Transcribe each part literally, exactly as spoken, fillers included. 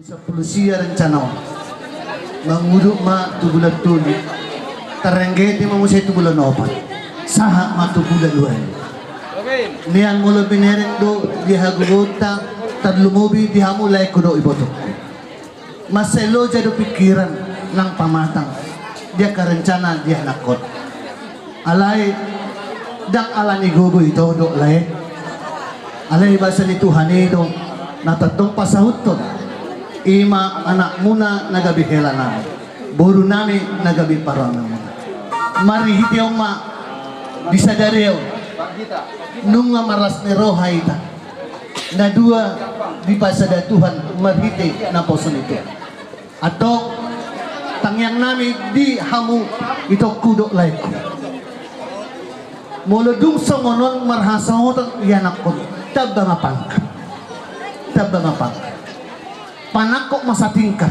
Sampulu sia rencana on. Mangudut ma tu bulan tolu. Tarenggeting ma muse tu bulan opat. Sahat ma tu bulan ualu. Nian molo binereng do di hagogoonta, tarlumobi di hamu laengku dohot ibotongku. Mansai loja do pingkiran nang pamatang di angka rencana di anakkon. Alai ndang ala ni gogo ito dohot lae. Alai basa ni Tuhan i do na tongtong pasahuthon. I ma anakmuna na gabe helanami, borunami na gabe parumaenmuna. Marhite on ma di sadari on nunga marlas ni roha hita. Na dua dipasada Tuhan marhite naposo ni Tuhan. Antong, tangiangnami di hamu itongku dohot laengku. Molo dung songon on marhasohotan di anakkon, tamba ma pangkat. Tamba ma pangkat. Panangkok ma satingkat.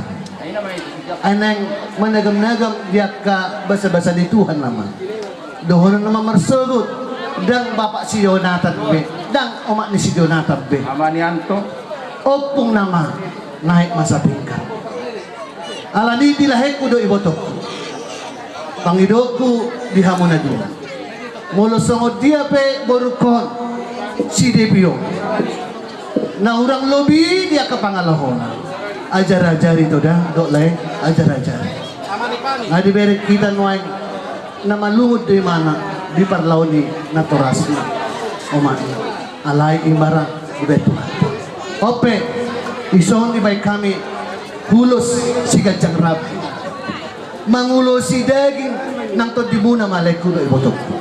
Ai naeng managamnagam di angka basabasa ni Tuhan nama. Dohonon nama marsogot, ndang bapak si Jonatan be, ndang omak ni si Jonatan be. Ama ni Anto. Ompung nama naek ma satingkat. Alani i di laengku dohot ibotongku, pangidoonku di hamu na dua. Molo songon dia pe borungkon si Depi on, na hurang lobi di angka pangalahona, ajarajari to da dohot lae, ajarajari. Nga dibereng hita nuaeng na malungun do imana di parlao ni natorasna, omakna. Alai imbaru dibaen Tuhan. On pe, dison dibaen hami ulos siganjang rambu mangulosi daging nang tondimuna ma laengku dohot ibotongku.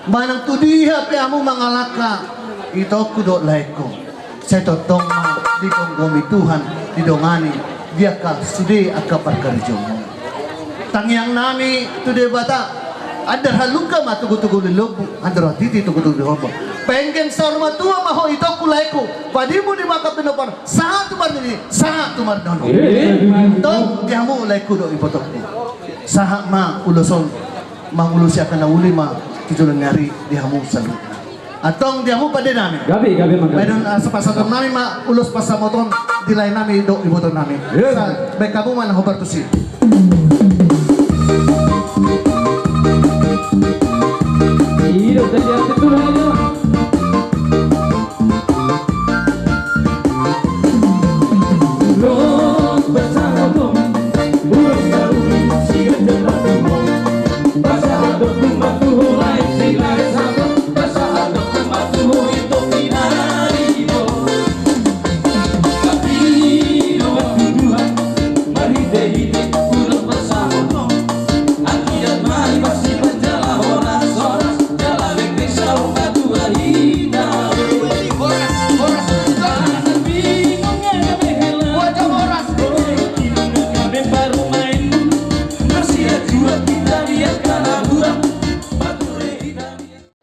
Manang tu dia pe hamu mangalangka, itongku dohot laengku, sai tongtong ma digomgomi Tuhan, didongani di angka sude angka parkarejoonmuna. Tangiangnami tu Debata, andar halumpang ma togutogu ni lombu, andar hatiti togutogu ni horbo. Penggeng saur matua ma ho itongku laengku, padimu di bagasan pinompar, sahat tu marnini, sahat tu marnono. Tong di hamu laengku dohot ibotongku. Sahat ma ulos on mangulosi angka na uli ma tu joloan ni ari di hamu saluhutna. Antong di hamu pandenami. Gabe, gabe, manggabe. Baenon asa pasahatonnami ma ulos pansamotan di laenami dohot ibotonami. Sa, baen hamu ma na hombar tusi.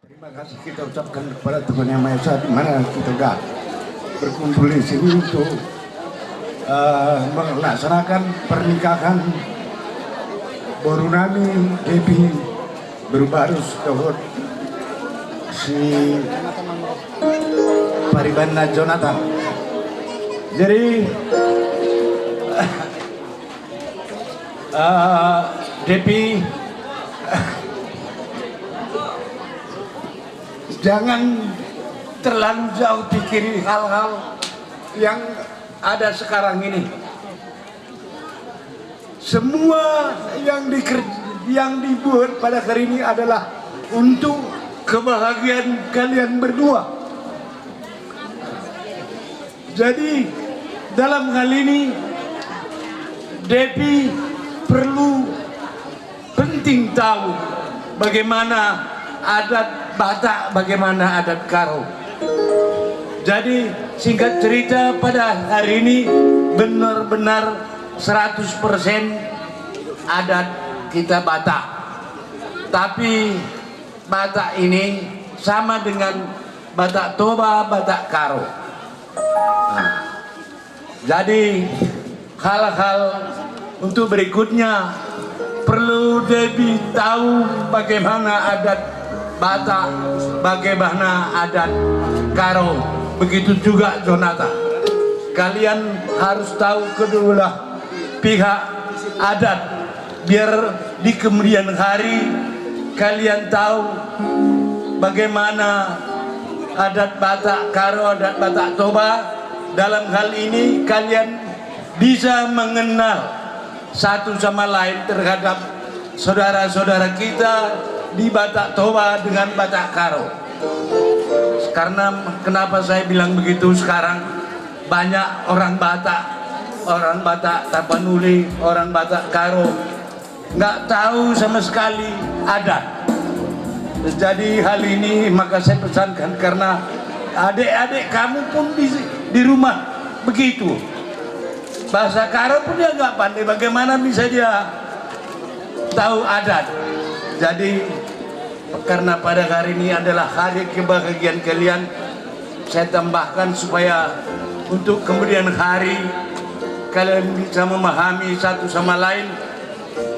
Terima kasih kita ucapkan kepada Tuhan Yang Maha Esa, di mana kita sudah berkumpul di sini untuk, eh, melaksanakan pernikahan borunami Depi Barbarus dohot si paribanna Jonatan. Jadi, eh, Depi, jangan terlalu jauh pikiri hal-hal yang ada sekarang ini. Semua yang diker-, yang dibuat pada hari ini adalah untuk kebahagiaan kalian berdua. Jadi, dalam hal ini, Depi perlu penting tahu bagaimana adat Batak, bagaimana adat Karo. Jadi, singkat cerita, pada hari ini benar-benar seratus persen adat kita Batak. Tapi Batak ini sama dengan Batak Toba, Batak Karo. Nah, jadi, hal-hal untuk berikutnya perlu Depi tahu bagaimana adat Batak, bagaimana adat Karo. Begitu juga Jonatan. Kalian harus tahu kedua belah pihak adat, biar di kemudian hari kalian tahu bagaimana adat Batak Karo, adat Batak Toba. Dalam hal ini kalian bisa mengenal satu sama lain terhadap saudara-saudara kita di Batak Toba dengan Batak Karo. Karena kenapa saya bilang begitu, sekarang banyak orang Batak, orang Batak Tapanuli, orang Batak Karo, nggak tahu sama sekali adat. Jadi hal ini maka saya pesankan, karena adik-adik kamu pun di, di rumah begitu. Bahasa Karo pun dia nggak pandai, bagaimana bisa dia tahu adat? Jadi karena pada hari ini adalah hari kebahagiaan kalian, saya tambahkan supaya untuk kemudian hari kalian bisa memahami satu sama lain,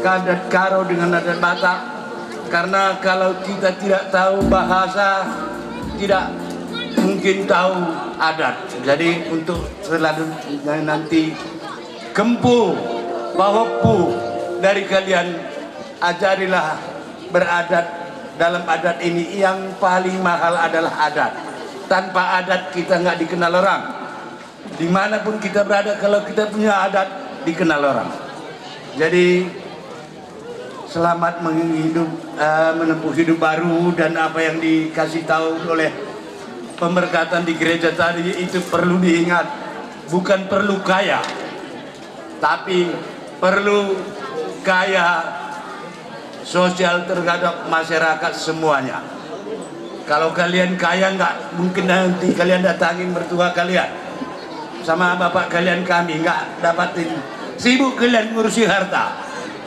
adat Karo dengan adat Batak. Karena kalau kita tidak tahu bahasa, tidak mungkin tahu adat. Jadi untuk selanjutnya nanti kempu, pahompu dari kalian, ajarilah beradat. Dalam adat ini yang paling mahal adalah adat. Tanpa adat kita nggak dikenal orang. Dimanapun kita berada, kalau kita punya adat, dikenal orang. Jadi selamat menghidup, eh, menempuh hidup baru, dan apa yang dikasih tahu oleh pemberkatan di gereja tadi itu perlu diingat. Bukan perlu kaya, tapi perlu kaya sosial terhadap masyarakat semuanya. Kalau kalian kaya, nggak mungkin nanti kalian datangin mertua kalian. Sama bapak kalian kami nggak dapatin, sibuk kalian ngurusi harta.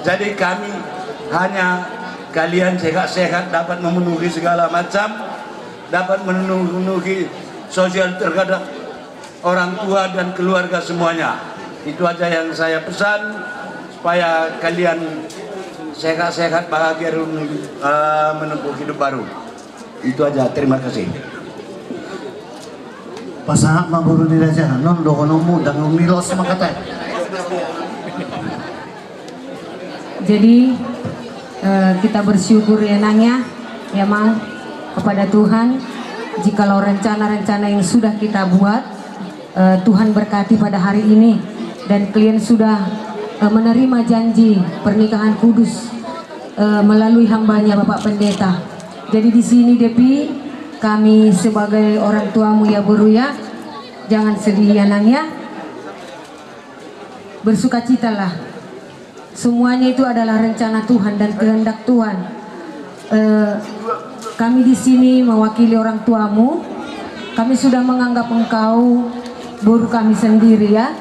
Jadi kami hanya kalian sehat-sehat, dapat memenuhi segala macam, dapat memenuhi sosial terhadap orang tua dan keluarga semuanya. Itu aja yang saya pesan, supaya kalian sehat-sehat, bahagia, eh, menempuh hidup baru. Itu aja, terima kasih. Pasahat ma boru ni raja, non dohononmu, dang milos ma hata. Jadi, eh, kita bersyukur ya, Nang, ya, ya, Mang, kepada Tuhan. Jikalau rencana-rencana yang sudah kita buat, eh, Tuhan berkati pada hari ini, dan kalian sudah, eh, menerima janji pernikahan kudus, eh, melalui hambanya Bapak Pendeta. Jadi di sini, Depi, kami sebagai orang tuamu ya, boru ya, jangan sedih ya, Nang, ya. Bersukacitalah. Semuanya itu adalah rencana Tuhan dan kehendak Tuhan. Eh, kami di sini mewakili orang tuamu. Kami sudah menganggap engkau boru kami sendiri, ya.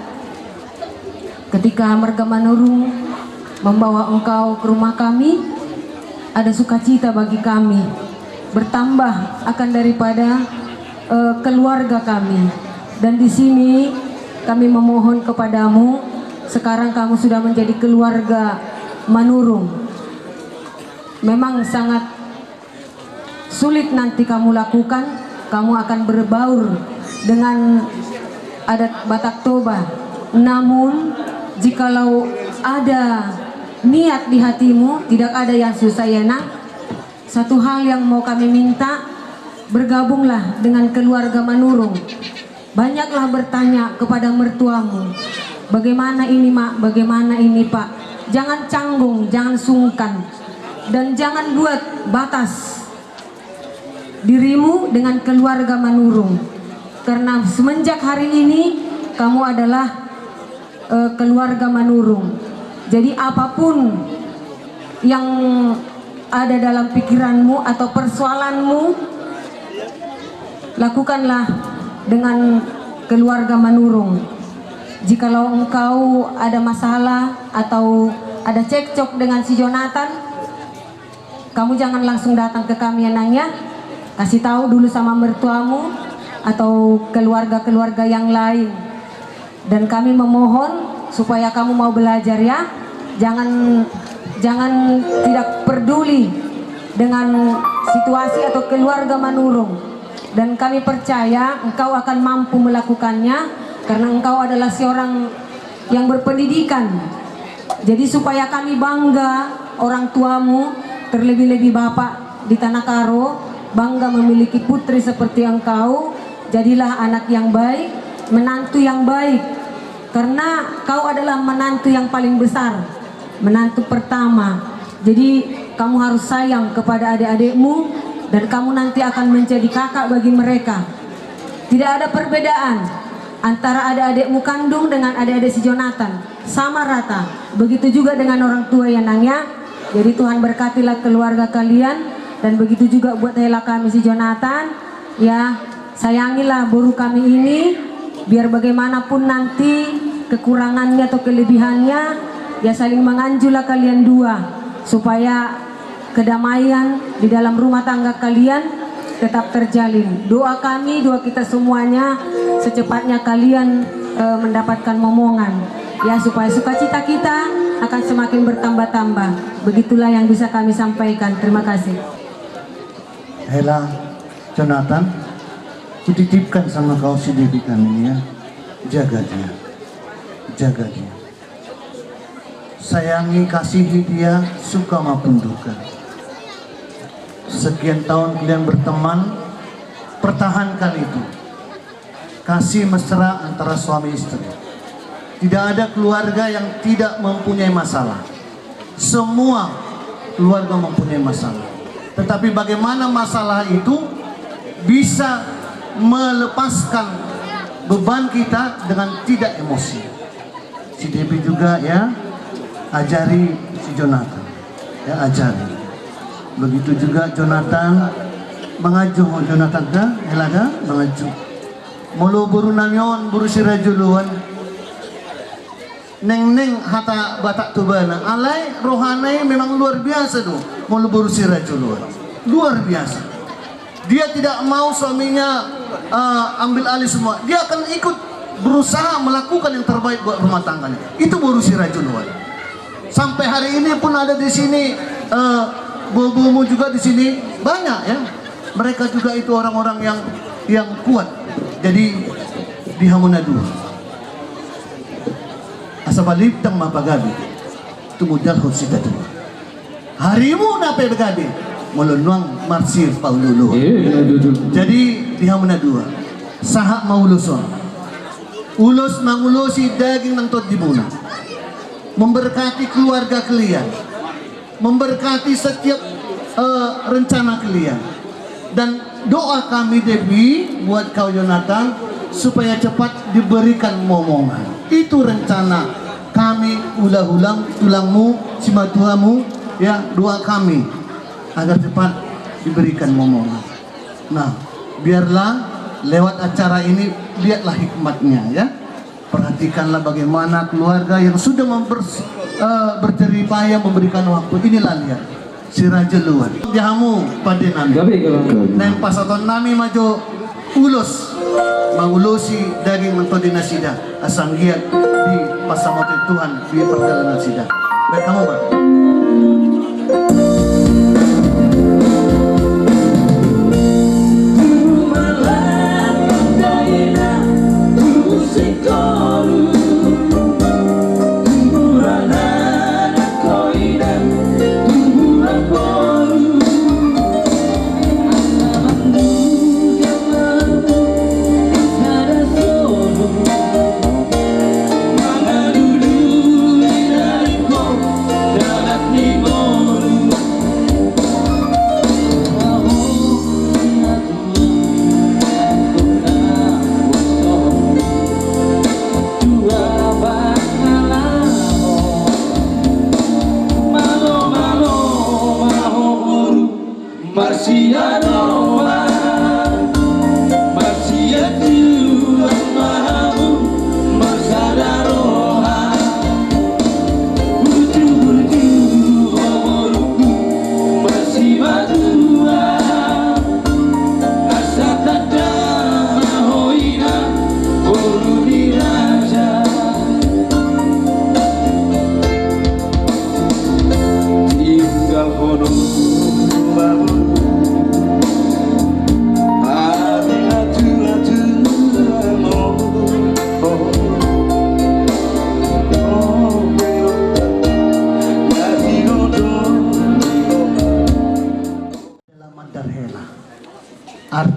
Ketika marga Manurung membawa engkau ke rumah kami, ada sukacita bagi kami, bertambah akan daripada, eh, keluarga kami. Dan di sini kami memohon kepadamu, sekarang kamu sudah menjadi keluarga Manurung. Memang sangat sulit nanti kamu lakukan, kamu akan berbaur dengan adat Batak Toba. Namun, jikalau ada niat di hatimu, tidak ada yang susah, ya, Nang. Satu hal yang mau kami minta, bergabunglah dengan keluarga Manurung. Banyaklah bertanya kepada mertuamu, "Bagaimana ini, Mak? Bagaimana ini, Pak?" Jangan canggung, jangan sungkan, dan jangan buat batas dirimu dengan keluarga Manurung. Karena semenjak hari ini, kamu adalah, eh, keluarga Manurung. Jadi, apapun yang ada dalam pikiranmu atau persoalanmu, lakukanlah dengan keluarga Manurung. Jikalau engkau ada masalah atau ada cekcok dengan si Jonathan, kamu jangan langsung datang ke kami, ya, Nang, ya. Kasih tahu dulu sama mertuamu atau keluarga-keluarga yang lain. Dan kami memohon supaya kamu mau belajar, ya. Jangan, jangan tidak peduli dengan situasi atau keluarga Manurung. Dan kami percaya engkau akan mampu melakukannya. Karena engkau adalah seorang yang berpendidikan. Jadi, supaya kami bangga orang tuamu, terlebih-lebih Bapak di Tanah Karo, bangga memiliki putri seperti engkau. Jadilah anak yang baik, menantu yang baik. Karena kau adalah menantu yang paling besar, menantu pertama. Jadi, kamu harus sayang kepada adik-adikmu, dan kamu nanti akan menjadi kakak bagi mereka. Tidak ada perbedaan antara adik-adikmu kandung dengan adik-adik si Jonathan. Sama rata. Begitu juga dengan orang tua, ya, Nang, ya. Jadi, Tuhan berkatilah keluarga kalian, dan begitu juga buat hela kami si Jonathan, ya. Sayangilah boru kami ini, biar bagaimanapun nanti kekurangannya atau kelebihannya, ya, saling menganjulah kalian dua, supaya kedamaian di dalam rumah tangga kalian tetap terjalin. Doa kami, doa kita semuanya, secepatnya kalian, eh, mendapatkan momongan, ya, supaya sukacita kita akan semakin bertambah-tambah. Begitulah yang bisa kami sampaikan. Terima kasih. Hela, Jonathan, kutitipkan sama kau si Devi kami, ya. Jaga dia. Jaga dia. Sayangi, kasihi dia, suka maupun duka. Sekian tahun kalian berteman, pertahankan itu. Kasih mesra antara suami istri. Tidak ada keluarga yang tidak mempunyai masalah. Semua keluarga mempunyai masalah. Tetapi bagaimana masalah itu bisa melepaskan beban kita dengan tidak emosi. Si Devi juga, ya, ajari si Jonathan. Ya, ajari. Begitu juga Jonathan, mangajo ho Jonathan da, hela da, mangajo. Molo boru nami on, boru sirajoloan. Nengneng hata Batak tu ibana, alai rohana i memang luar biasa do. Molo boru sirajoloan, luar biasa. Dia tidak mau suaminya, eh, ambil alih semua. Dia akan ikut berusaha melakukan yang terbaik buat rumah tangganya. Itu boru sirajoloan. Sampai hari ini pun ada di sini, eh, bobomu juga di sini banyak, ya. Mereka juga itu orang-orang yang, yang kuat. Jadi, di hamu na dua, asa balintang ma pagabe, tumundalhon sitatua. Harimuna pe gabe, molo nuaeng marsir paulu-uluhon. Iya, iya, betul. Jadi, di hamu na dua, sahat ma ulos on. Ulos mangulosi daging nang tondimuna. Memberkati keluarga kalian. Memberkati setiap, eh, rencana kalian. Dan doa kami, Devi, buat kau, Jonathan, supaya cepat diberikan momongan. Itu rencana kami, hulahula, tulangmu, simatuamu, ya, doa kami agar cepat diberikan momongan. Nah, biarlah lewat acara ini, lihatlah hikmatnya, ya. Perhatikanlah bagaimana keluarga yang sudah memper-, eh, berjerih payah memberikan waktu. Inilah, lihat, sirajoloan. Di hamu pande nami. Gabe, gabe. Naeng pasahaton nami ma jo ulos mangulosi daging nang tondi nasida, asa anggiat dipasamothon Tuhan di pardalanan nasida. Baik, hamu, Bang.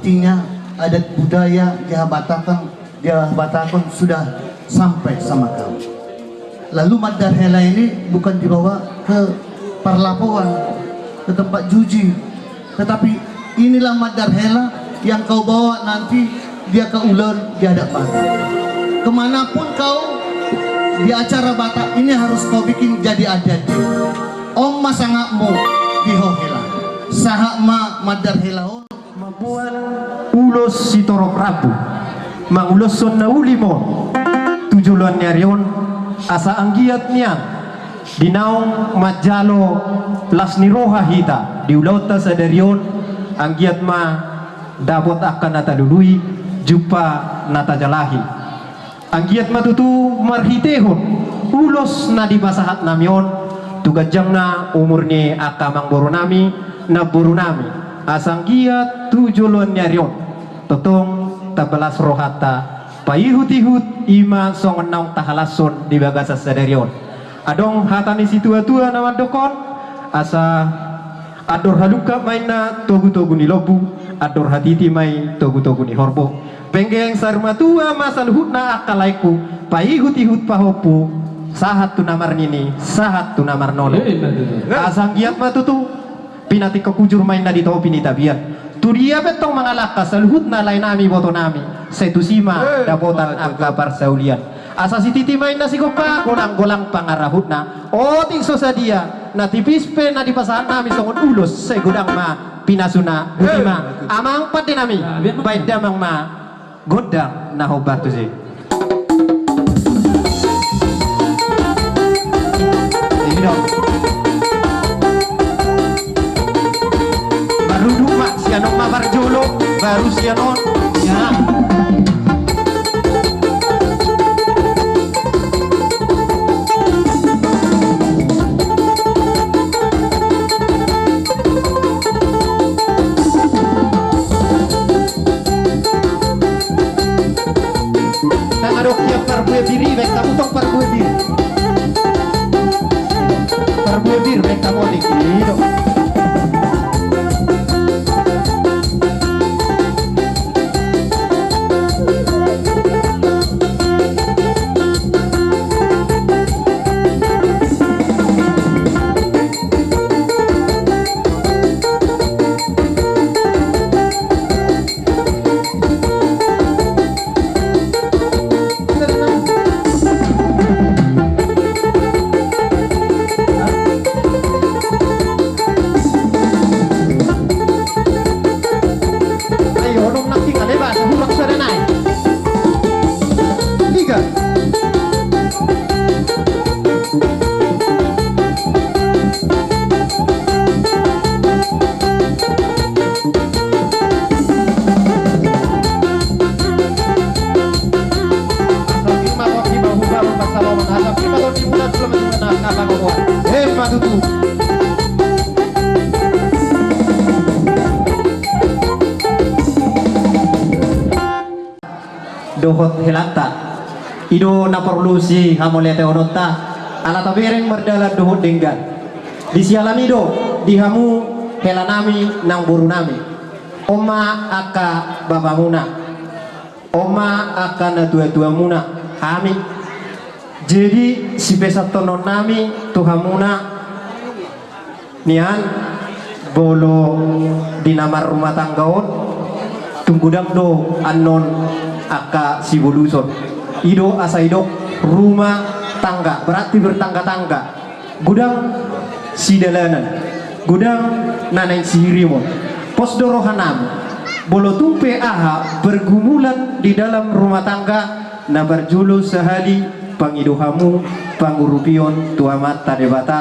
Artinya, adat budaya di Habatakan, di Habatakan sudah sampai sama kau. Lalu Mandar Hela ini bukan dibawa ke parlapoan, ke tempat juji, tetapi inilah Mandar Hela yang kau bawa nanti dia ke ulaon di adat Batak. Kemanapun kau di acara Batak ini harus kau bikin jadi adat. On ma sangapmu di ho hela. Sahat ma Mandar Hela on. Mamboan ulos sitorop rambu, manguloshon na uli ma on tu joloan ni ari on, asa anggiat nian di naung manjalo las ni roha hita di ulaonta sadari on, anggiat ma dapot angka na talului, jumpa na tajalahi. Anggiat ma tutu marhitehon ulos na dipasahat nami on tu ganjang na umur ni angka amangboru nami, namboru nami, asa anggiat tu joloan ni ari on tongtong tamba las rohanta paihut-ihut i ma songon naung tahalashon di bagasan sadari on. Adong hata ni situatua na mandok on, asa andor halungkat ma inna togu-togu ni lombu, andor hatiti ma i togu-togu ni horbo. Penggeng saur matua ma saluhutna angka laengku, paihut-ihut pahompu, sahat tu na marnini, sahat tu na marnono. Asa anggiat ma tutu pinatik hujur ma inna di topi ni tapian. Tu dia pe tong mangalangka saluhutna lae nami, boto nami, sai tusi ma dapotan angka parsaulian. Asa sititi ma inna sigompa, golang-golang pangarahutna. Otik so sadia, na tipis pe na dipasahat nami songon ulos, sai godang ma pinasuna. Boti ma amang pande nami, baen damang ma gondang na hombar tusi. Ini dong. Maruduk ma, sian on ma parjolo, baru sian on. Ya. Tang adong dia parbue biri, baen hamu tong parbue biri. Parbue biri, baen hamu otik. Iyo. Ayo, onom nang tinggal, eh, bah, sahurak sada nai. Tiga. Dohot helanta. I do na porlu sihamauliatehononta, ala tabereng mardalan dohot denggan. Di siala ni i do di hamu hela nami nang boru nami. On ma angka bapamuna, on ma angka natuatuamuna, hami. Jadi sipesantonon nami tu hamuna, nian, molo di na marrumah tangga on, tung godang do annon angka siboluson. I do asa didok rumah tangga, berarti bertangga-tangga. Godang sidalanan, godang na naeng sihirimon. Pos do roha nami, molo tung pe aha pergumulan di dalam rumah tangga, na parjolo sahali pangido hamu pangurupion tu Amanta Debata.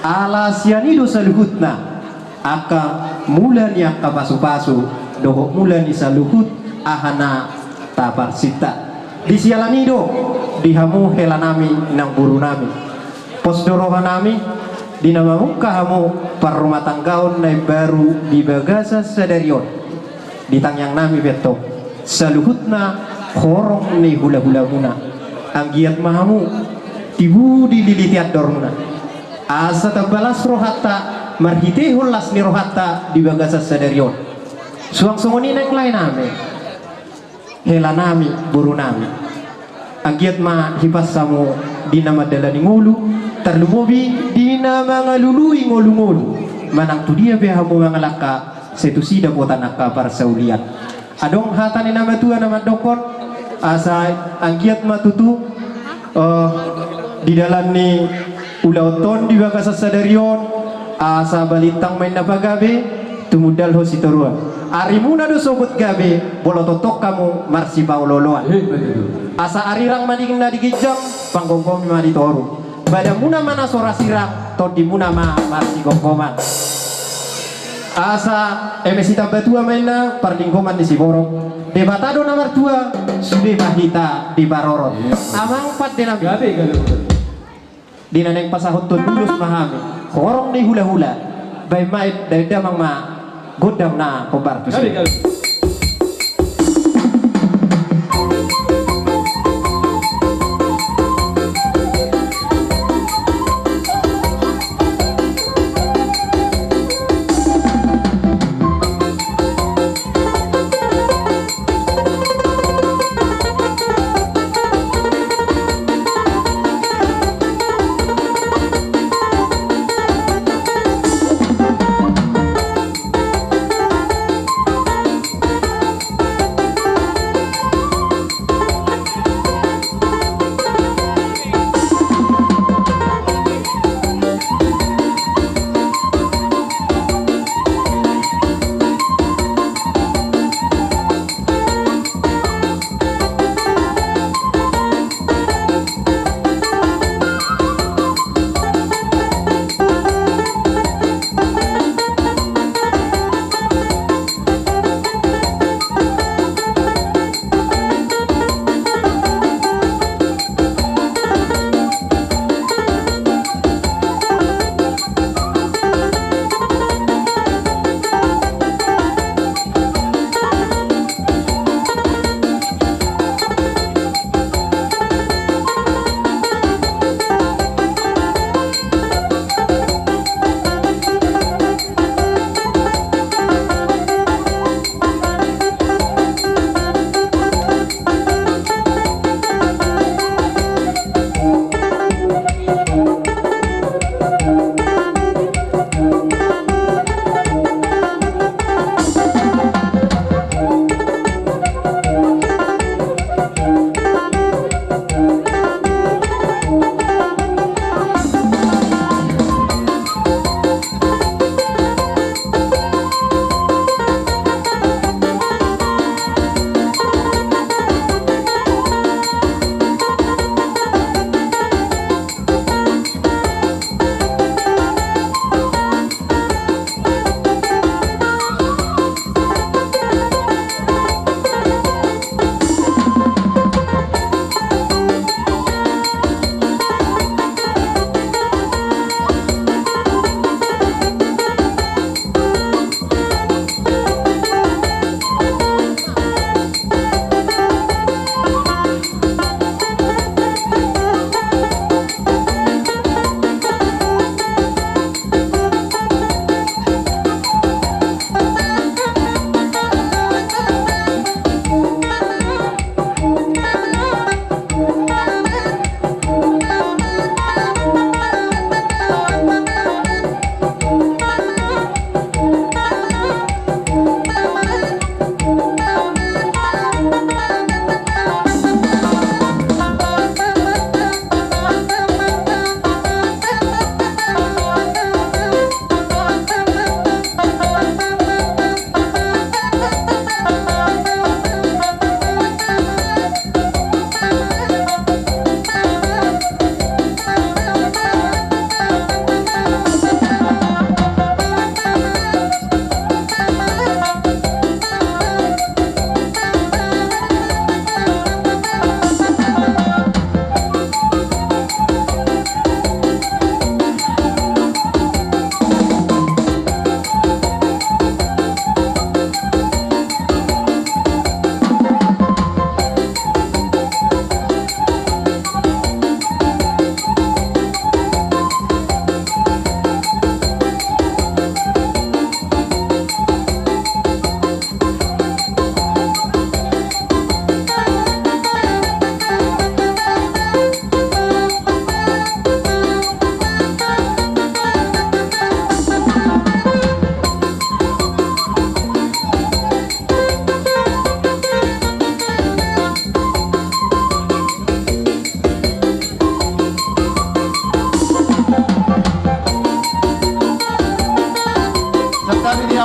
Ala sian i do saluhutna angka mula ni angka pasupasu dohot mula ni saluhut aha na taparsinta. Di siala ni i do di hamu hela nami nang boru nami. Pos do roha nami di na mamungka hamu parrumatanggaon na imbaru di bagasan sadari on. Di tangiang nami pe antong saluhutna horong ni hulahulamuna. Anggiat ma hamu tibu dililiti andormuna, asa tamba las rohanta marhitehon las ni rohanta di bagasan sadari on. Suang songon i nang lae nami, hela nami, boru nami. Anggiat ma hipas hamu di na mandalani ngolu, tarlumobi di na mangalului ngolu-ngolu. Manang tu dia pe hamu mangalangka, sai tusi dapotan angka parsaulian. Adong hata ni na matua na mandokkon, asa anggiat ma tutu, eh, di dalan ni ulaonta on di bagasan sadari on, asa balintang ma inna pagabe, tumundalhon sitoruan. Arimuna do sogot gabe, molo tongtong hamu marsipaolo-oloan. Eh, betul. Asa arirang ma di na di ginjang, panggomgomi ma di toru. Badanmuna ma na so ra sirang, tondimuna ma marsigomgoman. Asa eme sitambatua ma inna parlinggoman ni siborok. Debata do na martua, sude ma hita diparorot. Iya. Amang pande nami. Gabe, gabe, gabe. Di na naeng pasahathon ulos ma hami. Horong ni hula-hula. Baen ma, baen damang ma gondang na hombar tusi. Gabe, gabe.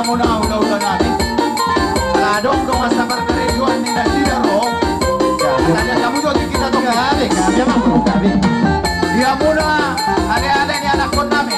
Muna hulahula nami. Ala adong do masa parkarejoan ni nasida ro. Ia, ia. Tanya kamu jo di kita tong. Ia, ia, ia, ia, ia. Ia muna, ale-ale ni anakkon nami.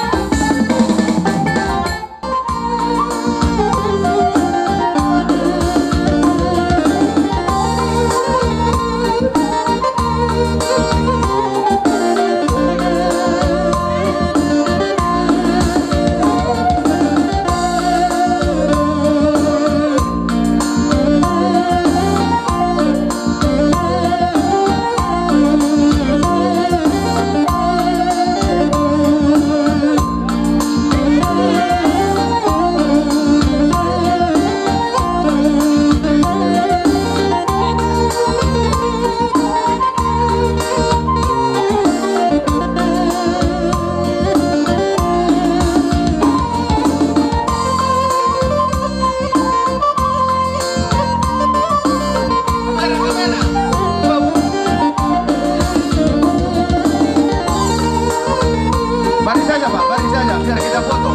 Baris saja, Pak, baris saja, biar kita foto.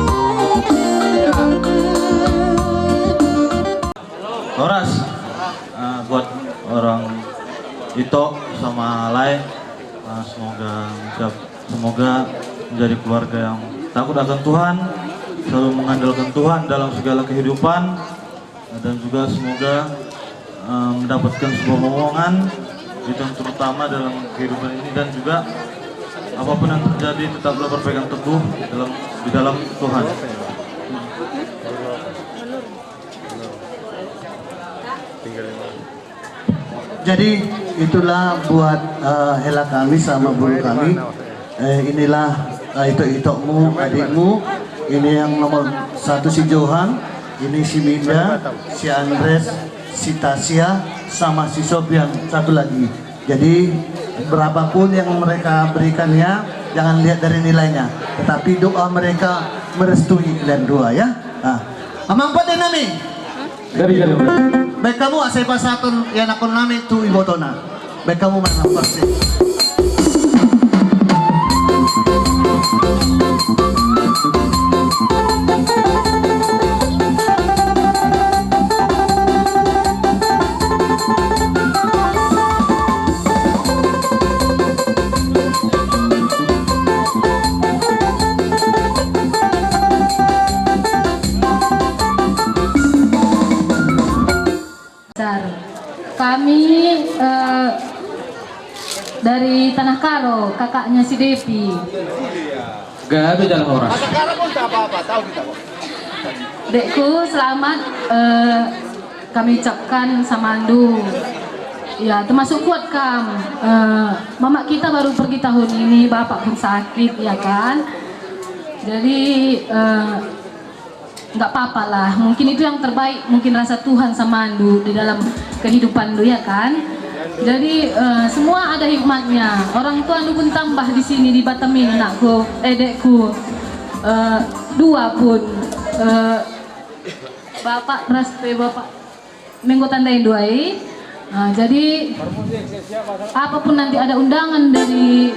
Ya. Horas, eh, buat orang Ito sama lae, eh, semoga menjadi keluarga yang takut akan Tuhan, selalu mengandalkan Tuhan dalam segala kehidupan, dan juga semoga, eh, mendapatkan sebuah momongan itu yang terutama dalam kehidupan ini, dan juga apapun yang terjadi tetaplah berpegang teguh dalam, di dalam Tuhan. Jadi, itulah buat, eh, hela kami sama bulu kami. Eh, inilah, eh, itok-itokmu, adikmu. Ini yang nomor satu si Johan, ini si Minda, si Andres, si Tasya, sama si Sofian, satu lagi. Jadi, berapapun yang mereka berikan ya, jangan lihat dari nilainya, tetapi doa mereka merestui kalian dua ya. Nah, amang pande nami. Dari, dari. Baen hamu asa dipasahathon ianakhon nami tu ibotona. Baen hamu ma na porsi. Kami, eh, dari Tanah Karo, kakaknya si Depi. Gabe jala horas. Dekku, selamat, eh, kami ucapkan samandu. Ya, termasuk kuat kam. Eh, mamak kita baru pergi tahun ini, bapak pun sakit, ya kan? Jadi, eh, nggak apa-apa lah, mungkin itu yang terbaik, mungkin rasa Tuhan samandu di dalam kehidupandu, ya kan? Jadi, eh, semua ada hikmatnya. Orang tuandu pun tambah di sini, di Batam ini, nakku, eh, dekku. Eh, dua pun, eh, bapak ras, eh, bapak Menggo tanda i dua i. Nah, jadi, apapun nanti ada undangan dari,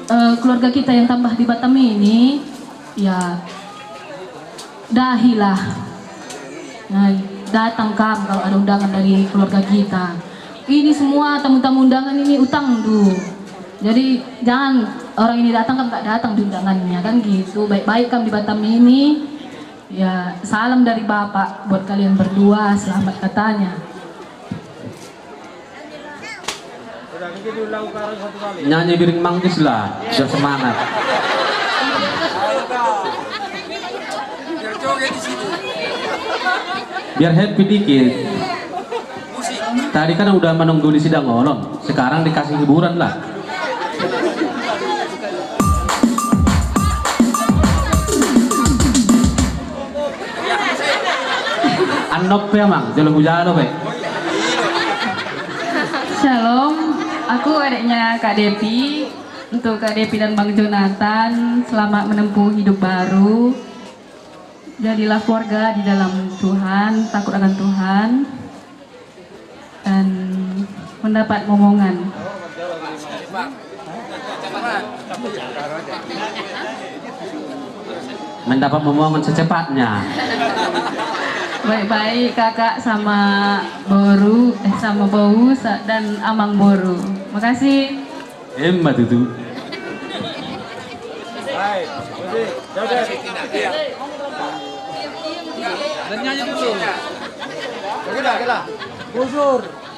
eh, keluarga kita yang tambah di Batam ini, ya, dahilah. Nah, datang kam kalau ada undangan dari keluarga kita. Ini semua tamu-tamu undangan ini utangdu. Jadi, jangan orang ini datang, kam nggak datang di undangannya, kan gitu. Baik-baik kam di Batam ini. Ya, salam dari Bapak buat kalian berdua, selamat katanya. Nyanyi biring manggis lah, biar semangat. Biar happy dikit. Tadi kan udah menunggu di sidang olon, sekarang dikasih hiburan lah. Anop pe, Amang, jolo hujalo pe. Shalom, aku adiknya Kak Depi. Untuk Kak Depi dan Bang Jonathan, selamat menempuh hidup baru. Jadilah keluarga di dalam Tuhan, takut akan Tuhan. Dan mendapat momongan. Mendapat momongan secepatnya. Baik-baik kakak sama boru, eh, sama bou sa-, dan amang boru. Makasih. Emma tutu.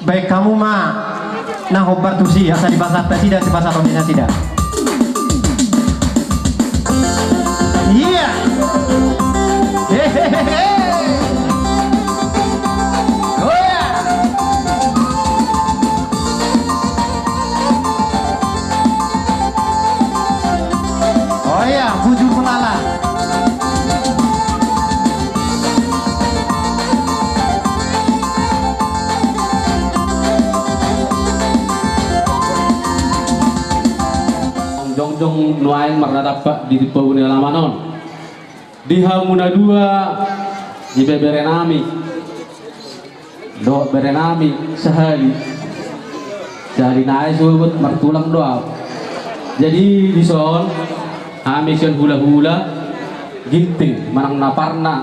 Baik, hamu ma na hombar tusi, asa dipasahat nasida, dipasahat nasida. Iya. Hehehe. Oh ya. Oh iya, bujur melala. Jongjong nuaeng marnatampak di timpul ni alaman on. Di hamu na dua, ibebere nami dohot bere nami sahali. Sahali nai sogot martulang do au. Jadi dison hami sian hulahula Ginting manang na parna,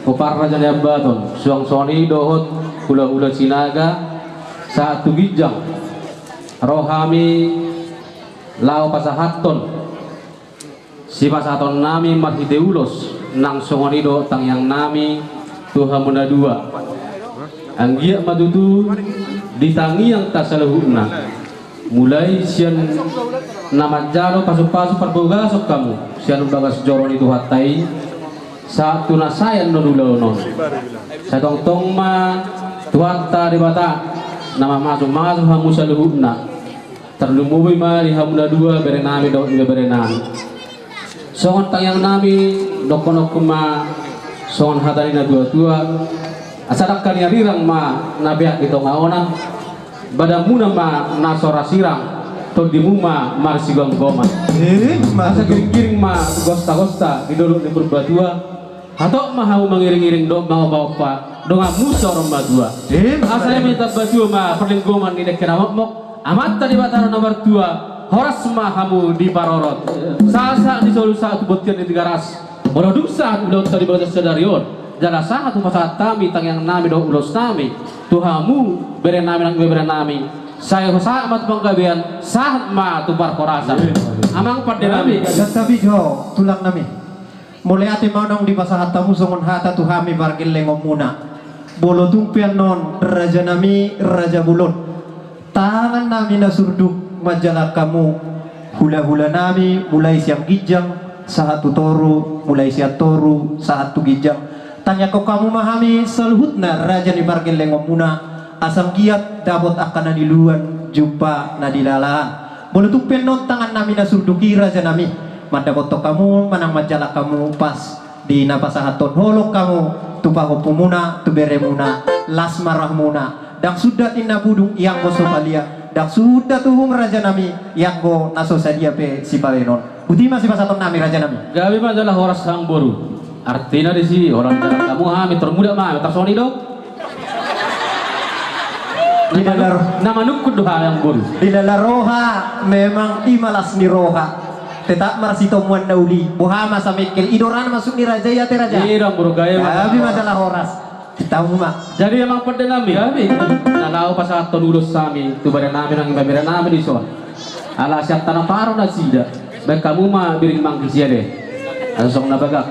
pomparan Raja Ambaton, suang songon i dohot hulahula Sinaga sahat tu ginjang, ro hami laho pasahathon sipasahaton nami marhite ulos, nang songon i do tangiang nami tu hamu na dua. Anggiat ma tutu ditangiang ta saluhutna, mulai sian na manjalo pasupasu parbagason hamu sian bagas joro ni Tuhanta i, sahat tu na sae annon ulaon on. Sai tongtong ma Tuhanta Debata na mamasumasu hamu saluhutna. Tarlumobi ma di hamu na dua, bere nami dohot ibebere nami. Songon tangiang nami, dohononku ma songon hata ni natuatua: Asa dangka ni arirang ma na peak di tonga ona, badanmuna ma na so ra sirang, tondimu ma marsigomgoman. Eh, asa giringgiring ma gostagosta di dolok ni Purbatua. Hatop ma hamu mangiringiring dohot mangompaompa, donganmu saur matua. Asa eme tamba tua ma parlinggoman ni dengke na mokmok, Amanta Debata na martua, horas ma hamu diparorot. Sahat-sahat ni solu sahat tu bontean ni Tigaras, molo dung sahat ulaonta di bagasan sadari on, jala sahat hupasahat hami tangiang nami dohot ulos nami tu hamu bere nami nang ibebere nami. Sai sahat ma tu panggabean, sahat ma tu parhorasan. Amang pande nami. Santabi jo, tulang nami. Mauliate ma naung dipasahat hamu songon hata tu hami pargellengonmuna. Molo tung pe annon raja nami, raja bolon, tangan nami na surduk manjalang hamu, hulahula nami, mulai sian ginjang sahat tu toru, mulai sian toru sahat tu ginjang. Tangiangkon hamu ma hami saluhutna raja ni pargellengonmuna, asa anggiat dapot angka na niluluan, jumpa na nilalahan. Molo tung pe annon tangan nami na surduk i, raja nami, mandapothon hamu manang manjalang hamu pas di na pasahathon holong hamu tu pahompumuna, tu beremuna, las ma rohamuna. Ndang sundat ninna pudung ianggo so palia, ndang sundat uhum, raja nami, ianggo na so sadia pe sibahenon. Boti ma sipasahaton nami, raja nami. Gabe ma jala horas, amang boru. Artina disi, holan jalang hamu hami, tor muda ma hami, tor songon i do. Di lala ro-, na manungkun do hami, amang boru. Di lala roha memang i ma las ni roha. Tetap marsitomuan na uli. Boha ma samengkel, i do ra na masuk ni raja i, ate raja. I do, amang boru, gabe ma. Gabe ma jala horas. Tahu ma. Jadi, amang pande nami, na laho pasahathon ulos hami tu bere nami nang ibebere nami dison. Ala sian Tanah Paro nasida, baen hamu ma biring manggis i, ale. Asa songon na bagak.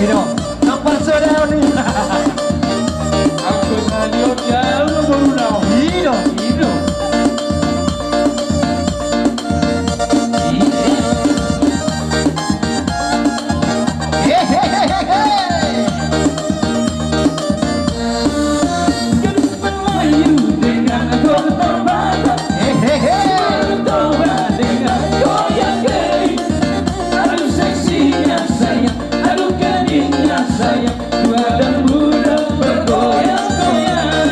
Ido, nang parsoda on i. Anggo sahali on jauh do boruna on. Ido. Ido. Ido. Hehehe. Melayu dengan gol terbatas. Hehehe. Bertobat dengan goyang geli. Aduh seksinya sayang, aduh keningnya sayang, tua dan muda bergoyang-goyang.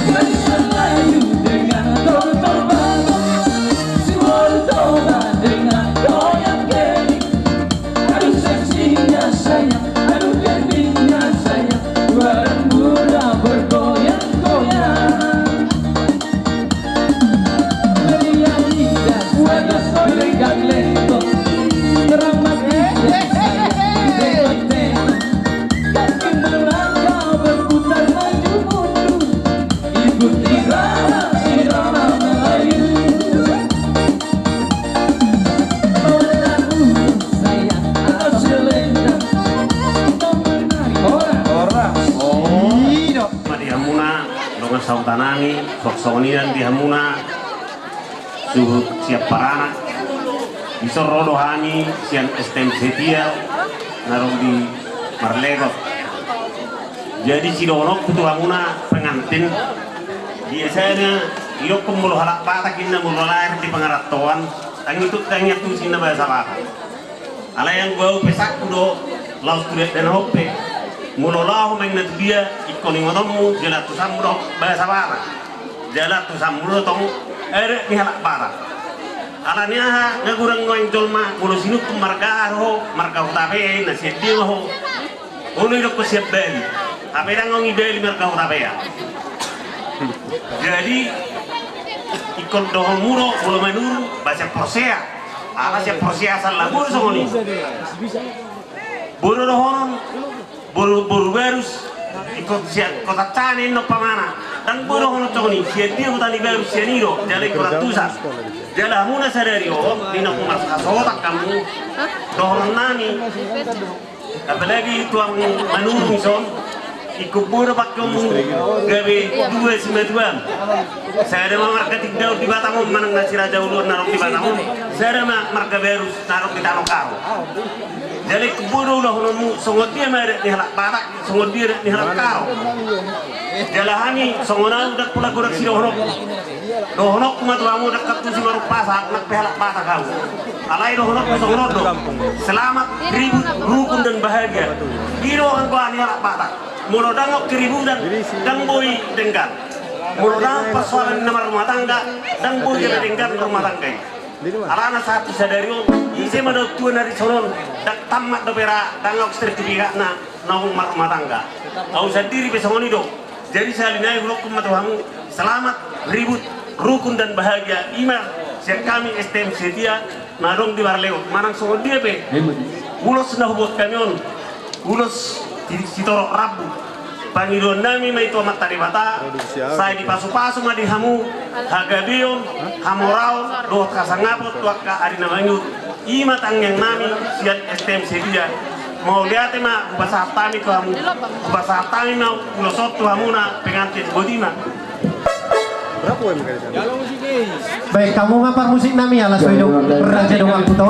Gadis Melayu dengan gol terbatas. Si Bertobat dengan goyang geli. Aduh seksinya sayang, aduh keningnya sayang, tua dan muda bergoyang-goyang. Meriah indah, wajah solekan lengkot, ramah indah, sayang, tengok-tengok. Kaki melangkah berputar maju mundur, ikuti irama, irama Melayu. Horas. Di hamuna dongan sahuta nami, songon i di hamuna suhut sian paranak. Dison ro do hami sian S T M Setia na adong di Marlegot. Jadi sidohononku tu hamuna pengantin, biasana didokkon molo halak Batak inna molo lahir di pangarantoan, tangiang tu, tangiang tu sinna bahasa Batak. Alai anggo au pesakku do, laos tu dakdanak on pe. Molo laho ma inna tu dia, ingkon ingotonmu jala antusanmu do bahasa Batak. Jala antusanmu do tong adat ni halak Batak. Alani aha, nga godang nuaeng jolma molo sinungkun marga aha do ho, marga Hutapea inna, sian dia ma ho. Olo, didok sian Bali. Hape ndang adong di Bali marga Hutapea. Jadi ingkon dohononmu do molo Manurung, ba sian Porsea. Ala sian Porsea sala boru songon i. Boru dohonon, boru, boru Barus. Ingkon sian Kota Cane inna umpamana. Ndang boi dohonon songon i, sian dia huta ni Barus, sian i do, jala ingkon antusan. Jala hamuna sadari on, di na humarhasohotan hamu, dohonon nami. Apalagi tulang Manurung ison, ingkon boi do pangkeonmu gabe dua simatuam. Sada ma marga Tindaon di Batam on manang na si Raja Uluan na adong di Batam on, sada ma marga Barus na adong di Tano Karo. Jadi ingkon boi do ulahononmu songon dia ma adat ni halak Batak, songon dia adat ni halak Karo. Jala hami songon au ndang pola godang sidohononku. Dohononku ma tu hamu, ndang antusi marumpasa, nang pe halak Batak hamu. Alai dohononku songon on do. Selamat, ribut, rukun dan bahagia. I do anggo aha ni halak Batak. Molo ndang adong keributan, ndang boi denggan. Molo ndang adong persoalan na marrumah tangga, ndang boi gabe denggan rumah tangga i. Alana sahat tu sadari on, ise ma daotuan na dison on, ndang tammat dope ra, ndang adong sertifikatna naung marrumah tangga. Au sandiri pe songon i do. Jadi sahali nai hudokkon ma tu hamu, selamat, ribut, rukun dan bahagia, i ma sian hami S T M Setia na adong di Marlegot, manang songon dia pe ulos na hubuat hami on, ulos si, sitorop rambu. Pangidoan nami ma i tu Amanta Debata, sai dipasupasu ma di hamu hagabeon, hamoraon dohot hasangapon tu angka ari na mangihut. I ma tangiang nami sian S T M Setia. Mauliate ma hupasahat hami tu hamu. Hupasahat hami ma ulos on tu hamuna pengantin, boti ma. Baik, hamu ma parmusik nami, ala so i do raja donganku, to.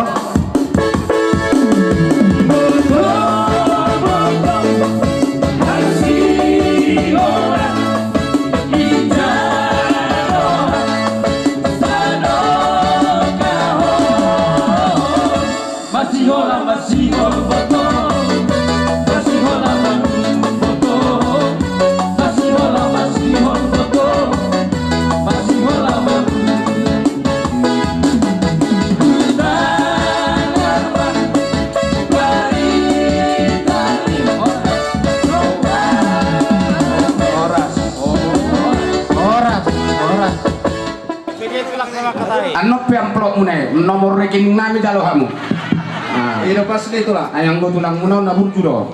Masihola, masihol boto. Masihola, masihol boto. Masihola, masihol boto. Masihola, masihol boto. Horas. Horas. Horas. Annon pe amplopmuna i, nomor rekening nami jalo hamu. Nah. Ido pas di tulang. Ai anggo tulangmuna on na burju do.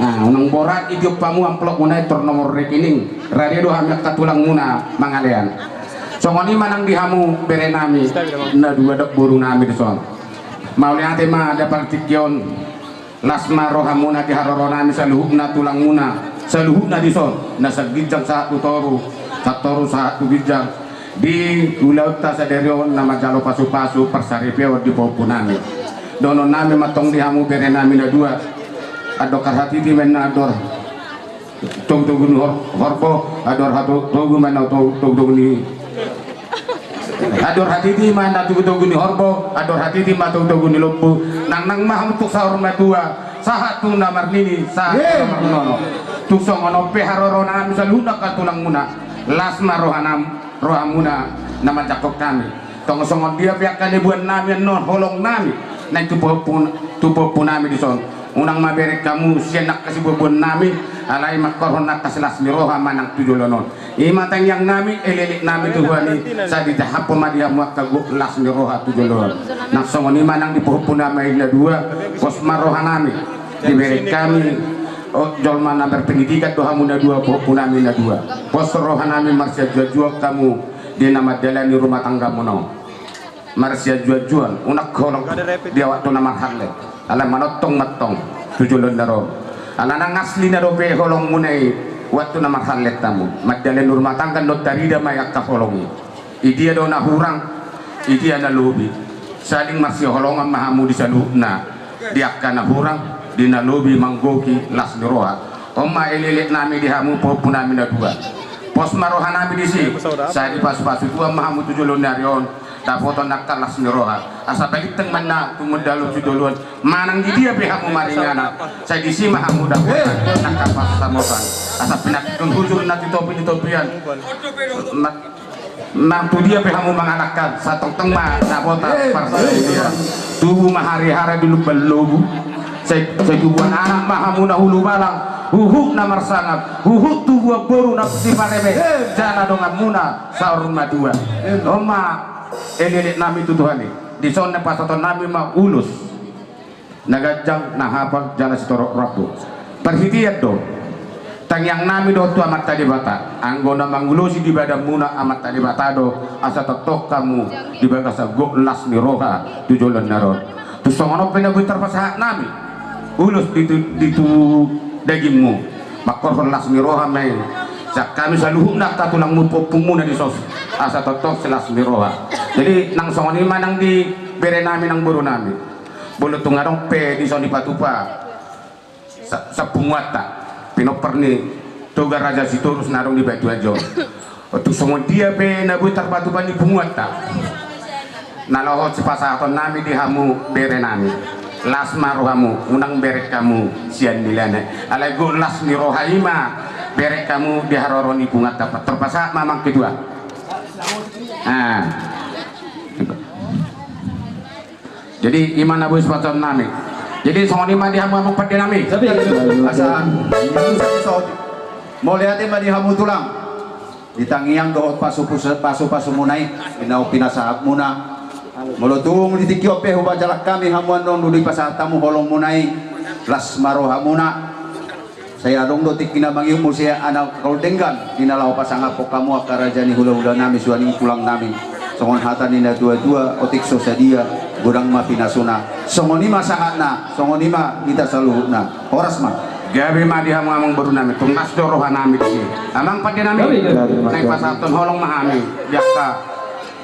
Nah, unang borat i, tiop hamu amplopmuna i, tor nomor rekening. Rade do hami angka tulangmuna mangalean. Songon i ma nang di hamu bere nami na dua, dok boru nami dison. Mauliate ma di partingkian on. Las ma rohamuna di haroro nami saluhutna tulangmuna, saluhutna dison, na sian ginjang sahat tu toru, sian toru sahat tu ginjang, di ulaonta sadari on na manjalo pasupasu parsaripeon di pahompu nami. Dohonon nami ma tong di hamu bere nami na dua, andor hatiti ma na andor togutogu ni hor-, horbo, andor hatu-, togu ma na to-, togutogu ni, andor hatiti ma na togutogu ni horbo, andor hatiti ma togutogu ni lombu. Nangnang ma hamu tu saur matua, sahat tu na marnini, sahat tu na marnono. Tung songon on pe haroro nami saluhutna angka tulangmuna, las ma roha nam-, rohamuna na manjangkon hami. Tong songon dia pe angka na iboan nami annon holong nami, naeng tu pahompu, tu pahompu nami dison. Unang ma bereng hamu sian angka siboaboan nami, alai mangkorhon angka silas ni roha manang tu joloan on. I ma tangiang nami, elekelek nami tu Tuhan i, sai dijahaphon ma di hamu angka gok las ni roha tu joloan on. Nang songon i ma nang di pahompu nami na dua, pos ma roha nami. Dibereng hami, o, jolma na marpendidikan do hamu na dua, pahompu nami na dua. Pos roha nami marsianjuanjuan hamu di na mandalani rumah tanggamuna on. Marsianjuanjuan, unang holong di waktu na marhallet. Ala manongtong ma tong tu joloan na ro. Ala nang asli na dope holongmuna i waktu na marhallet hamu. Mandalani rumah tangga do tarida ma i angka holong i. Di dia do na hurang, di dia na lobi. Saling marsiholongan ma hamu di saluhutna. Di angka na hurang, di na lobi manggohi las ni roha. On ma elekelek nami di hamu pahompu nami na dua. Pos ma roha nami disi, sai dipasupasu Tuhan ma hamu tu joloan ni ari on, dapotan angka las ni roha. Asa balintang ma na tumundalhon tu joloan, manang di dia pe hamu maringanan, sai disi ma hamu dapotan angka pansamotan. Asa pinangidoan hujur na titopi ni topian. Ma-, nang tu dia pe hamu mangalangka, sai tongtong ma dapotan pansamotan. Tubu ma hariara di lumban lobu. Sai, sai tubuan anak ma hamu na hulubalang, huhut na marsangap, huhut tubuan boru na sipareme, jala donganmuna saur matua. On ma elekelek nami tu Tuhan i. Dison na pasahaton nami ma ulos na ganjang, na hapal, jala sitorop rambu. Parhitean do tangiang nami dohot tu Amanta Debata, anggo na mangulosi di badanmuna Amanta Debata do, asa tongtong hamu di bagasan gok las ni roha tu joloan na ro. Tung songon on pe na boi tarpasahat nami ulos di tu, di tu dagingmu, mangkorhon las ni roha ma i sian hami saluhutna angka tulangmu, pahompumuna dison, asa tongtong silas ni roha. Jadi nang songon i ma nang di bere nami nang boru nami. Molo tung adong pe dison dipatupa sa-, sapunguanta, pinompar ni Toga Raja Sitorus na adong di Batu Ajo. Tung songon dia pe na boi tarpatupa ni punguanta, na laho sipasahaton nami di hamu bere nami. Las ma rohamu, unang bereng hamu sian nilana i. Alai gok las ni roha i ma bereng hamu di haroro ni punguanta. Tarpasahat ma amang ketua. Ah. Jadi i ma na boi sipasahaton nami. Jadi songon i ma di hamu amang pande nami. Asa mauliate ma di hamu tulang. Di tangiang dohot pasu-, pasu-, pasupasumuna i, di na pinasahatmuna. Molo tung di tingki on pe hupajalang hami hamu annon, dung dipasahat hamu holongmuna i, las ma rohamuna. Sai adong do tingki na mangihut muse anak raja denggan, di na laho pasangaphon hamu angka raja ni hulahula nami, suan ni tulang nami. Songon hata ni na tuatua, otik so sadia, godang ma pinasuna. Songon i ma sahatna, songon i ma hita saluhutna. Horas ma. Gabe ma di hamu amang boru nami, tung las do roha nami di si. Amang pande nami, gabe, gabe, gabe, naeng pasahathon holong ma hami di angka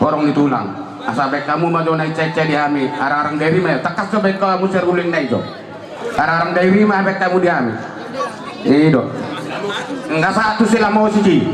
horong ni tulang. Asa baen hamu ma jo na ica-ica di hami, arang-arang dairi ma, tangkas jo baen hamu sariuling na i jo. Arang-arang dairi ma baen hamu di hami. I do. Nga satu sila mau siji.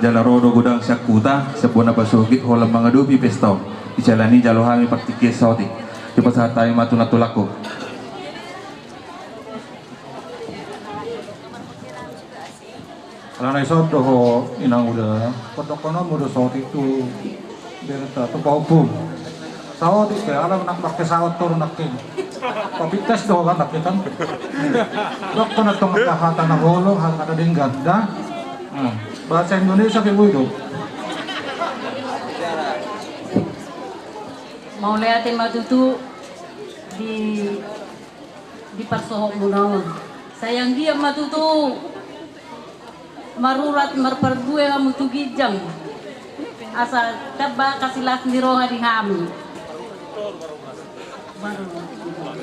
Jala ro do godang sian huta, sian bona pasogit holan mangadopi pesta on. Di jala ni jalo hami partingkian saotik. Dipasahat hami ma tu nantulangku. Alana ison do ho inang uda, pondok kono muda saotik tu berta tu pahukum. Saotik pe, ala nak pakai saot toru nangkin. Papintas do kan nangkin kan. Dok kena tong hata na holong, hata na denggan, da. Nah, bahasa Indonesia pe boi do. Mauliate ma tutu di di parsohot muna on. Sai anggiat ma tutu marurat marparbue hamu tu ginjang. Asa tamba hasilas ni roha di hami.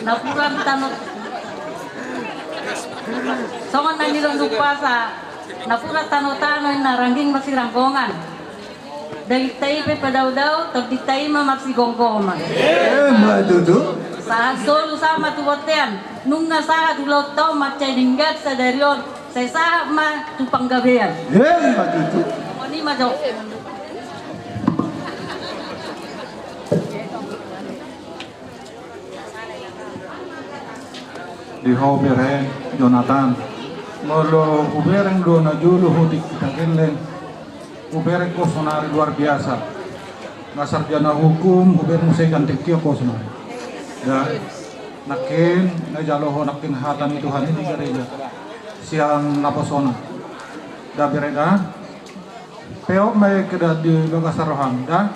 Napuran tano. Songon na nidok ni umpasa. Napuran tano-tano inna rangging masiranggongan. Dagingta i pe padao-dao, tondinta i ma marsigomgoman. Emma tutu. Sahat solu sahat ma tu bontean. Nunga sahat ulaonta on mansai denggan sadari on. Sai sahat ma tu panggabean. Emma tutu. Songon i ma jo. Di ho bere Jonatan, molo hubereng do na jolo hutik hita gelleng, hubereng ho sonari luar biasa. Na sarjana hukum, hubereng muse ganti kio ho sonari. Ya, nangkin na jalo ho nangkin hata ni Tuhan i di gareja sian naposona. Da bere da. Peop ma i kedat di bagasan roham da.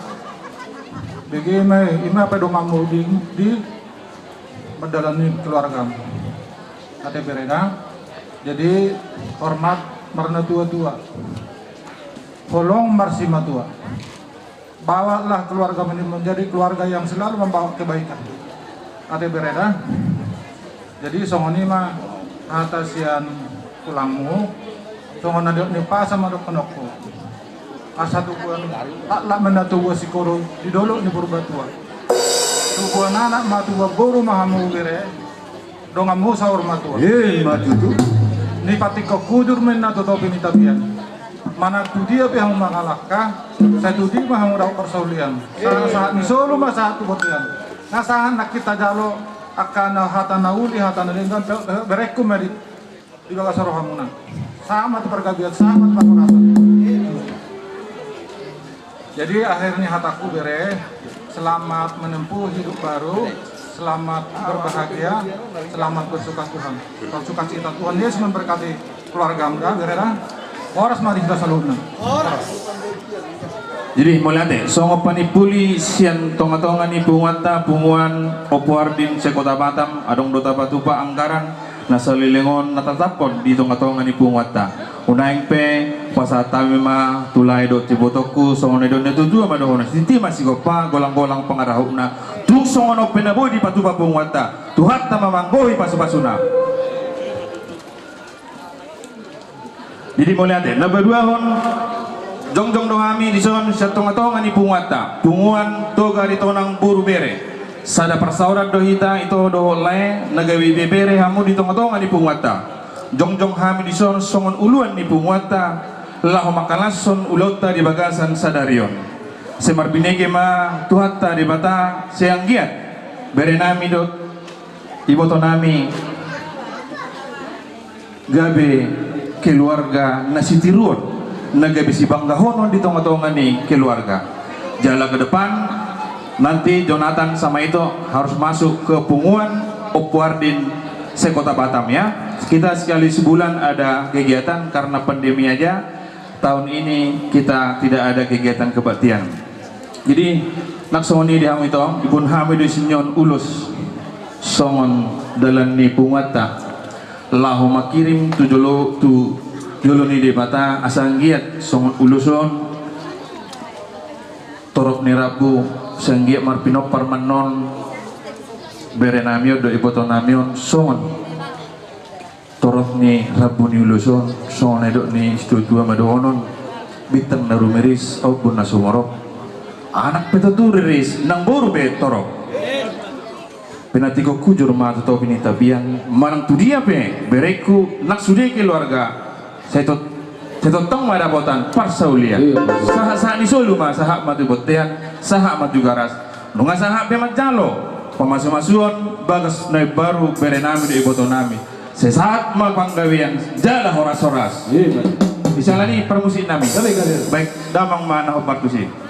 Bege ma i, ima pe donganmu di, di mandalani keluargam. Ate bere da. Jadi hormat marnatua-tua. Holong marsimatua. Bawalah keluargam ini menjadi keluarga yang selalu membawa kebaikan. Ate bere da. Jadi songon i ma hata sian tulangmu, songon na nidok ni umpasa ma dohononku. Asa tubuan, laklak ma na tubuan sikoru di dolok ni Purbatua. Tubuan anak ma tubuan boru ma hamu bere, donganmu saur matua. Emma tutu. Ni patik hujur ma inna tu topi ni tapian. Manang tu dia pe hamu mangalangka, sai tu dia ma hamu dapot parsaulian. Sahat-sahat ni solu ma sahat tu bontean. Nga sahat nangkin tajalo angka na hata na uli, hata na denggan, pe-, pe-, berengku ma di, di bagasan rohamuna. Sahat ma tu pargabean, sahat ma tu parhorasan. Jadi akhir ni hataku bere, selamat menempuh hidup baru, selamat berbahagia, selamat bersuka Tuhan. Sukacita, Tuhan Yesus memberkati keluargam da bere da. Horas ma di hita saluhutna. Jadi mauliate, songon panimpuli sian tonga-tonga ni punguanta, punguan Ompu Ardin se-Kota Batam, adong do tapatupa anggaran na saleleng on na tataphon di tonga-tonga ni punguanta. Unaeng pe pasahat hami ma tu lae dohot ibotongku, songon na nidok ni natua-tua ma dohonon, sititi ma sigompa, golang-golang pangarahutna. Tung songon on pe na boi dipatupa punguanta, Tuhanta ma manggohi pasu-pasuna. Jadi mauliate, na paduahon, jongjong do hami dison sian tonga-tonga ni punguanta, punguan Toga Aritonang boru bere. Sada parsaoran do hita ito dohot lae na gabe ibebere hamu di tonga-tonga ni punguanta. Jongjong hami dison songon uluan ni punguanta, laho mangkalashon ulaonta di bagasan sadari on. Sai marbinege ma Tuhanta Debata, sai anggiat berenami dohot ibotonami gabe keluarga na sitiruon, na gabe sibanggahonon di tonga-tonga ni keluarga. Jala ke depan nanti Jonatan sama Ito harus masuk ke punguan Ompu Ardin se-Kota Batam, ya. Kita sekali sebulan ada kegiatan, karena pandemi aja tahun ini kita tidak ada kegiatan kebaktian. Jadi nang songon i di hamu ito, diboan hami do sian on ulos songon dalan ni punguanta laho mangkirim tu jolo, tu jolo ni Debata, asa anggiat songon ulos on torop ni rambu, sai anggiat marpinompar ma annon berenami on dohot ibotonami on songon torop ni rambu ni ulos on. Songon na nidok ni situa-tua ma dohonon, bintang na rumiris, ombun na sumorop. Anak pe tontu riris, nang boru pe torop. Pinantikhon hujur ma tu topi ni tapian, manang tu dia pe berengku, nang sude keluarga, sai tot Sai tongtong ma dapotan parsaulian. Iya. Sahat-sahat ni solu ma, sahat ma tu bontean, sahat ma tu garas. Nunga sahat pe manjalo pamasumasuon bagas na imbaru bere nami dohot iboto nami. Sai sahat ma panggabean jala horas-horas. Iya, Pak. Di sala ni parmusik nami. Gabe, gabe. Baik, damang ma na hombar tusi.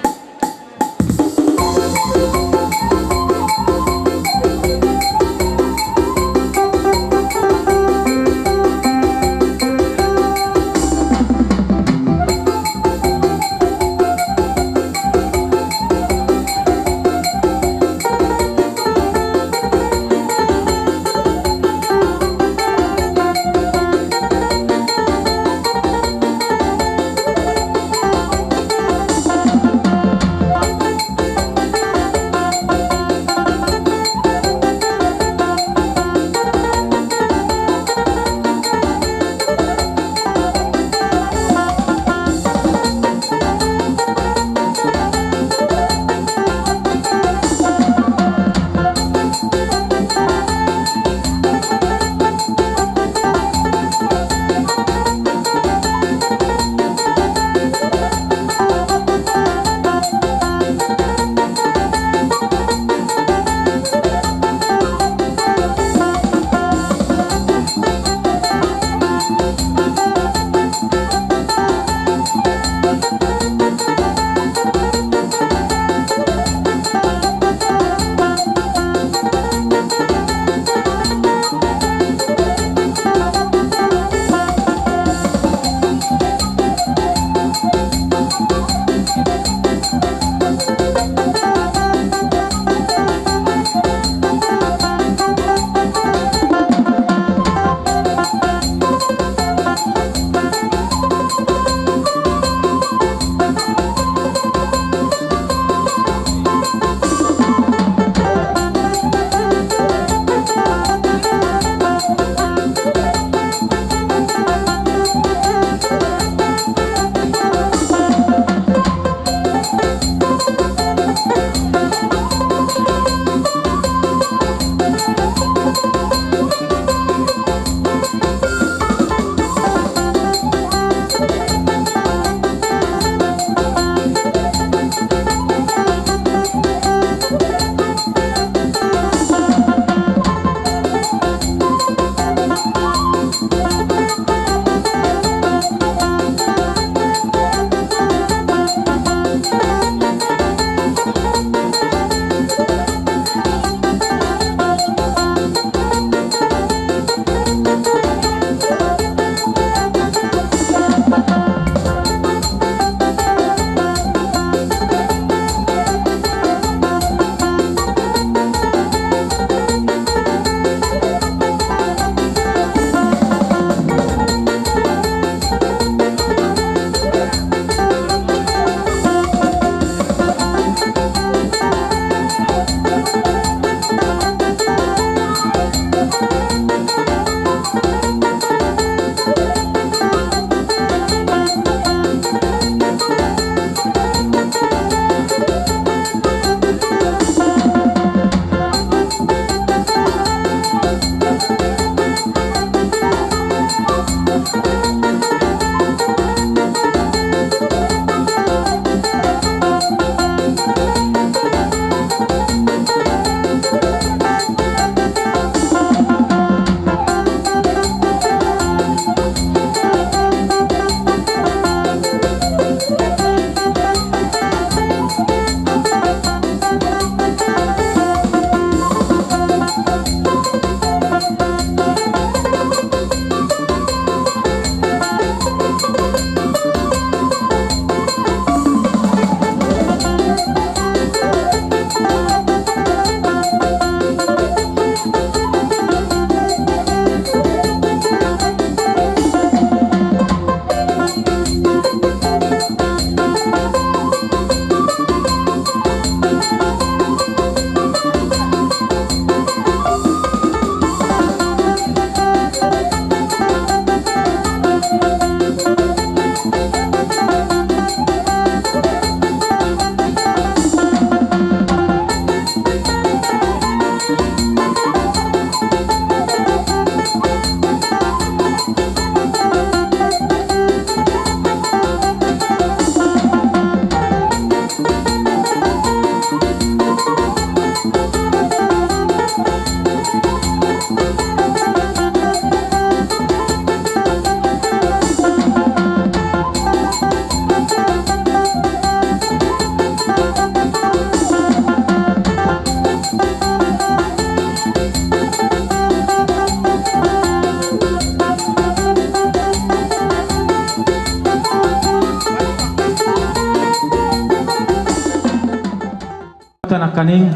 Tanangkaning,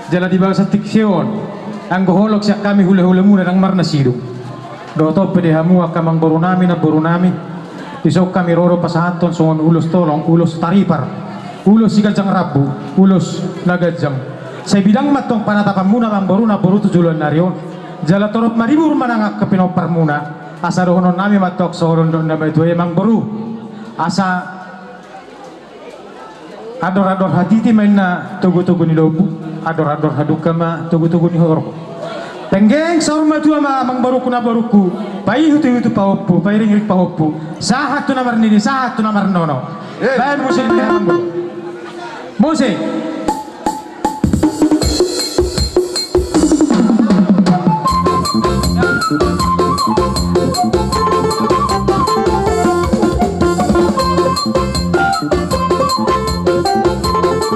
jala di bagasan tingki on, anggo holong sian hami hulahulamuna ndang marnasidung. Dohot on pe di hamu angka amangborunami, namborunami, dison hami ro do pasahathon songon ulos tolong, ulos taripar, ulos siganjang rambu, ulos na ganjang. Sai bidang ma antong panatapanmuna amangboru namboru tu joloan ni ari on. Jala torop maribur ma nang angka pinomparmuna. Asa dohononnami ma antong songon na matua i amangboru. Asa andor-andor hatiti ma inna togu-togu ni lombu, andor-andor hadungka ma togu-togu ni horbo. Penggeng saur matua ma amangborungku namborungku, paihut-ihut pahompu, pairing-iring pahompu, sahat tu na marnini, sahat tu na marnono. Eh. Baen musik ni amangboru. Musik.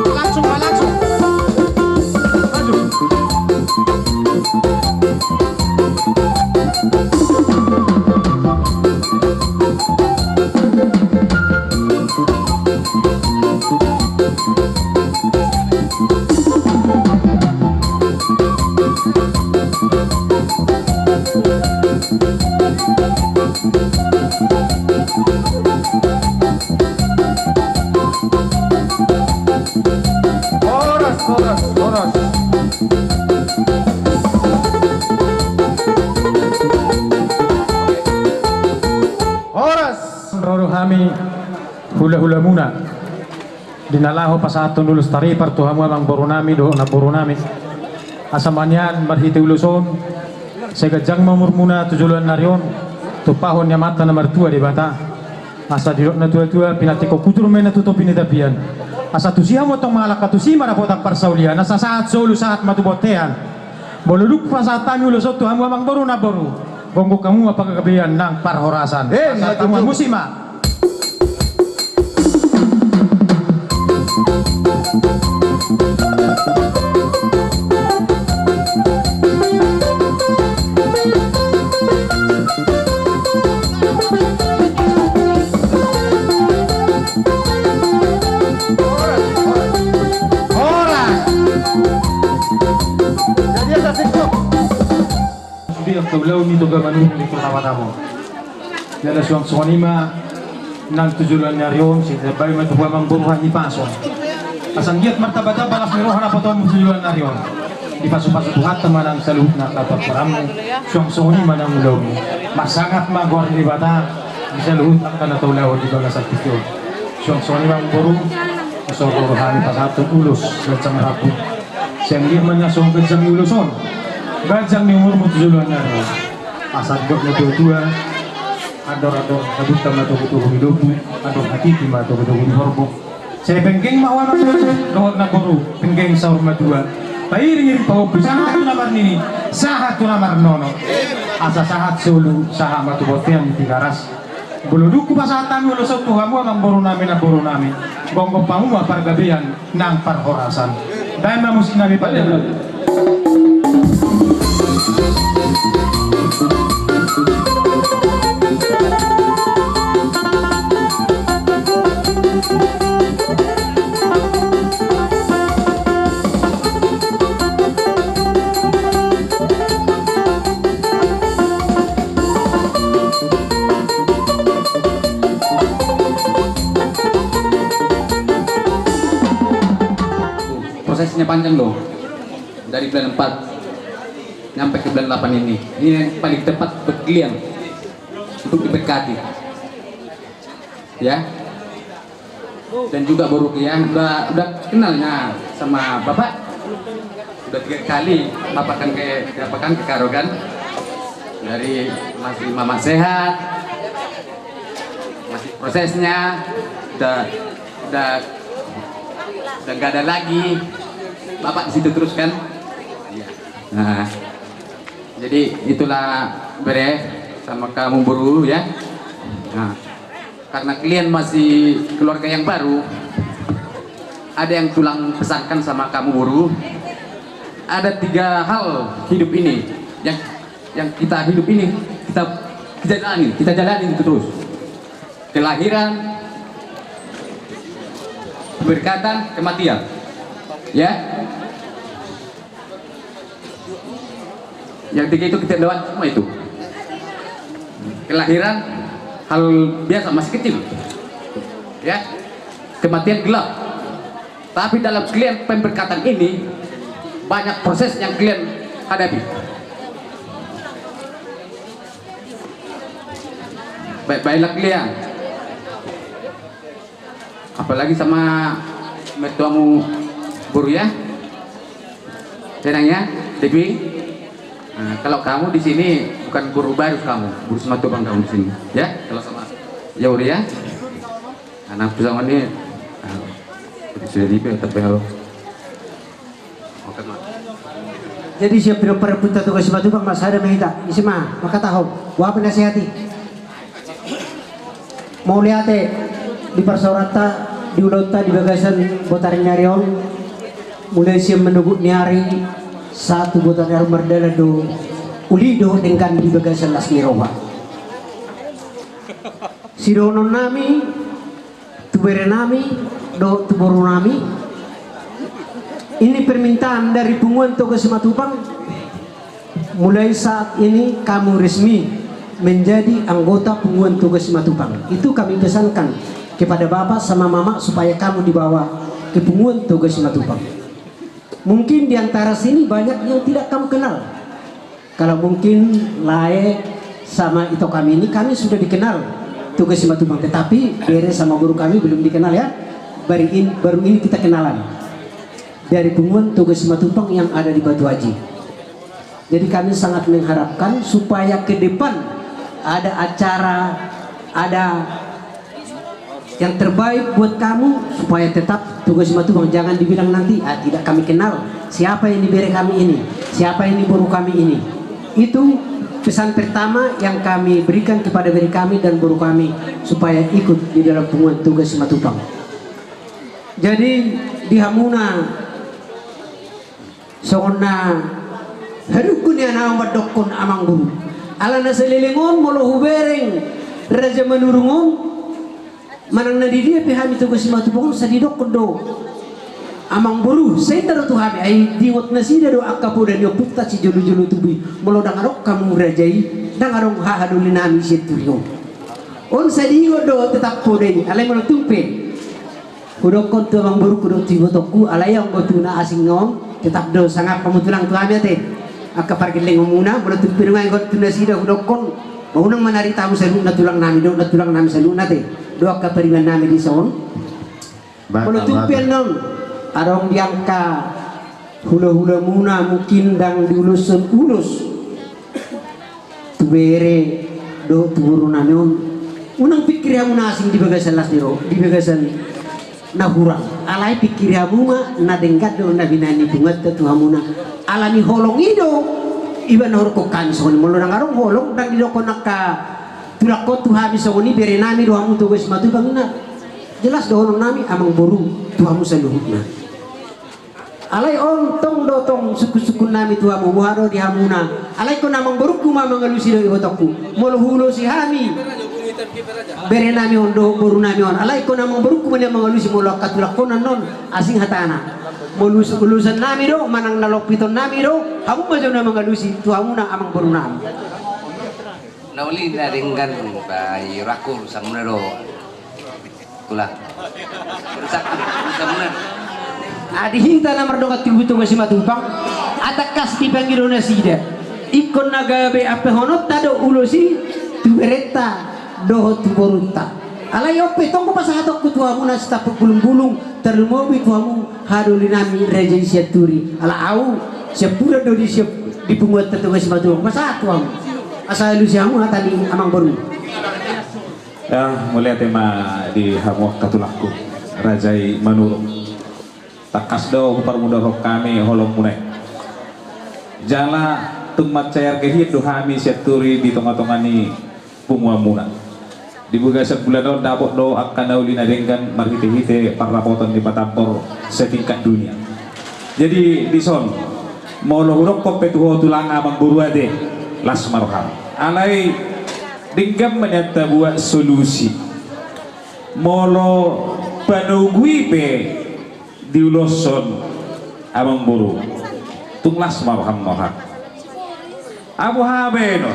Langsung, langsung. Maju. Horas, horas, horas. Horas. Ro do hami hulahulamuna di na laho pasahathon ulos taripar tu hamu amangborunami dohot namborunami. Asa ma nian marhite ulos on, sai ganjang ma umurmuna tu joloan ni ari on, tumpahon ni Amanta na martua Debata. Asa didok natuatua, pinantikhon hujur ma inna tu topi ni tapian. Asa tusi hamu antong mangalangka, tusi ma dapotan parsaulian, asa sahat solu sahat ma tu bontean. Molo dung hupasahat hami ulos on tu hamu amangboru namboru, gonggong hamu ma panggabean nang parhorasan. Eh, pasahat hamu, musik ma. Horas. Jadi ada TikTok. Sude angka ulaon ni Toga Manurung di Kota Batam on. Jala suang songon i ma nang tu joloan ni ari on, sai ditambai ma tu hamu amangboru hahipason. Asa anggiat martambatamba las ni roha na patommu tu joloan ni ari on. Dipasupasu Tuhanta ma nang saluhutna angka parhorasanmu. Suang songon i ma nang ulaonmu. Marsangap ma goar ni Debata di saluhut angka na taulahon di bagasan tingki on. Suang songon i ma amangboru, asa ro do hami pasahathon ulos ganjang rambu. Sai anggiat ma na songon ganjang ni ulos on, ganjang ni umurmu tu joloan ni ari on. Asa didok natuatua, andor-andor hadungka ma togu-togu ni lombu, andor hatiti ma togu-togu ni horbo. Sai penggeng ma ho amangboru dohot namboru, penggeng saur matua, pairing-iring pahompu, sahat tu na marnini, sahat tu na marnono. Asa sahat solu sahat ma tu bontean ni Tigaras. Molo dung hupasahat hami ulos on tu hamu amangborunami namborunami, gonggong hamu ma panggabean nang parhorasan. Baen ma musiknami, baen ma. Prosesnya panjang loh, dari bulan empat nyampe ke bulan delapan ini. Ini yang paling tepat buat kalian untuk diberkati. Ya. Dan juga Boru Kia, udah, udah kenalnya sama Bapak. Udah tiga kali Bapak kan ke, Bapak kan ke Karogan. Dari masih Mama sehat, masih prosesnya, udah, udah, udah nggak ada lagi. Bapak di situ terus kan? Iya. Nah, jadi itulah bere sama kamu Boru ya. Nah. Karena kalian masih keluarga yang baru, ada yang tulang pesankan sama kamu Boru. Ada tiga hal hidup ini yang, yang kita hidup ini kita, kita jalani, kita jalani itu terus. Kelahiran, keberkatan, kematian. Ya. Yang tiga itu kita lewat semua itu. Kelahiran hal biasa, masih kecil. Ya. Kematian gelap. Tapi dalam kalian pemberkatan ini banyak proses yang kalian hadapi. Baik-baiklah kalian. Apalagi sama mertuamu boru ya. Tenang ya, Devi. Nah, kalau kamu di sini bukan boru baru kamu, boru Simatupang kamu di sini. Ya, kalau sama ya Uri ya. Anak pisang ini, nah, sudah di tapi kalau Jadi siap pinompar punta Toga Simatupang ma sada ma hita. Ise ma mangkatahon. Boha penasihati. Mauliate di parsaoranta, di ulaonta di bagasan botari ni ari on. Mulai sian manogot ni ari sahat tu botari ni ari mardalan do uli dohot denggan di bagasan las ni roha. Sidohonon nami tu bere nami dohot tu boru nami. Ini permintaan dari punguan Toga Simatupang. Mulai saat ini kamu resmi menjadi anggota punguan Toga Simatupang. Itu kami pesankan kepada bapak sama mama supaya kamu dibawa ke punguan Toga Simatupang. Mungkin di antara sini banyak yang tidak kamu kenal. Kalau mungkin lae sama ito kami ini, kami sudah dikenal Toga Simatupang, tetapi bere sama boru kami belum dikenal ya. Baru in-, baru ini kita kenalan dari punguan Toga Simatupang yang ada di Batu Aji. Jadi kami sangat mengharapkan supaya ke depan ada acara, ada yang terbaik buat kamu supaya tetap Toga Simatupang. Jangan dibilang nanti, ah, tidak kami kenal siapa ini bere kami ini, siapa ini boru kami ini. Itu pesan pertama yang kami berikan kepada bere kami dan boru kami supaya ikut di dalam punguan Toga Simatupang. Jadi di hamuna songon na hadungku nian ahu mandokkon amang boru. Ala na saleleng on molo hubereng Raja Manurung on, manang na di dia pe hami Toga Simatupang on, sai didokkon do amang boru, sai inna do tu hami, ai diingot nasida do angka poda ni ompunta sijolojolo tubu i. Molo ndang adong hamu raja i, ndang adong hahadolinami Sianturi on. On sai diingot do tetap poda i, alai molo tung pe hudokkon tu amang borungku dohot tu ibotongku, alai anggo tu na asing on tetap do sangap hamu tulang tu hami ate. Angka pargellengonmuna, molo tung pe nunga ingot tu nasida hudokkon, unang ma narita hamu saluhutna tulang nami dohot nantulang nami saluhutna ate, dohot angka pariban nami dison. Molo tung pe annon adong di angka hulahulamuna mungkin ndang diuloshon ulos tu bere dohot tu boru nami on, unang pikiri hamu na asing di bagasan las ni roha, di bagasan na hurang. Alai pikiri hamu ma na denggan dohot na binahen ni punguanta tu hamuna. Ala ni holong i do iba na hudokkon hami songon i. Molo ndang adong holong, ndang didokkon angka tulangkon tu hami songon i, bere nami do hamu Toga Simatupang, ninna. Jelas dohonon nami amang boru tu hamu saluhutna. Alai on tong do tong sungkunsungkun nami tu hamu, boha do di hamuna. Alai ingkon amang borungku ma mangalusi dohot ibotongku. Molo huulosi hami bere nami on dohot boru nami on, alai ingkon amang borungku ma nian mangalusi. Molo angka tulangkon annon asing hatana, molo ulos-, ulosan nami do manang na lompiton nami do, hamu ma jo na mangalusi tu hamuna amang boru nami. Na uli na denggan, ba, i rangkul samuna do. Tulang. Rusak, rusak bener. Ah, di hita na mardongan tubu Toga Simatupang, atangkas dipangido nasida. Ingkon na gabe ampehononta do ulos i tu berenta dohot tu borunta. Alai on pe tong do pasahatonku tu hamuna sitampuk bulungbulung, tarlumobi tu hamu hahadolinami raja i Sianturi. Ala ahu siampuran do di siap, di punguanta Toga Simatupang. Pasahat tu hamu. Asa alusi hamu hata ni amang boru. Ya, mauliate ma di hamu angka tulangku, raja i Manurung. Tangkas do huparmudahon hami holongmuna i. Jala tung mansai arga hian do hami Sianturi di tongatonga ni punguanmuna. Di bagasan bulan on dapot do angka na uli na denggan marhitehite parrapoton ni patambor setingkat dunia. Jadi dison, molo hudokkon pe tu ho tulang amang boru ate, las ma roham. Alai denggan ma nian tabuat solusi. Molo panogu i pe diuloshon Amangboru, tung las ma roham noha. Abu habe do.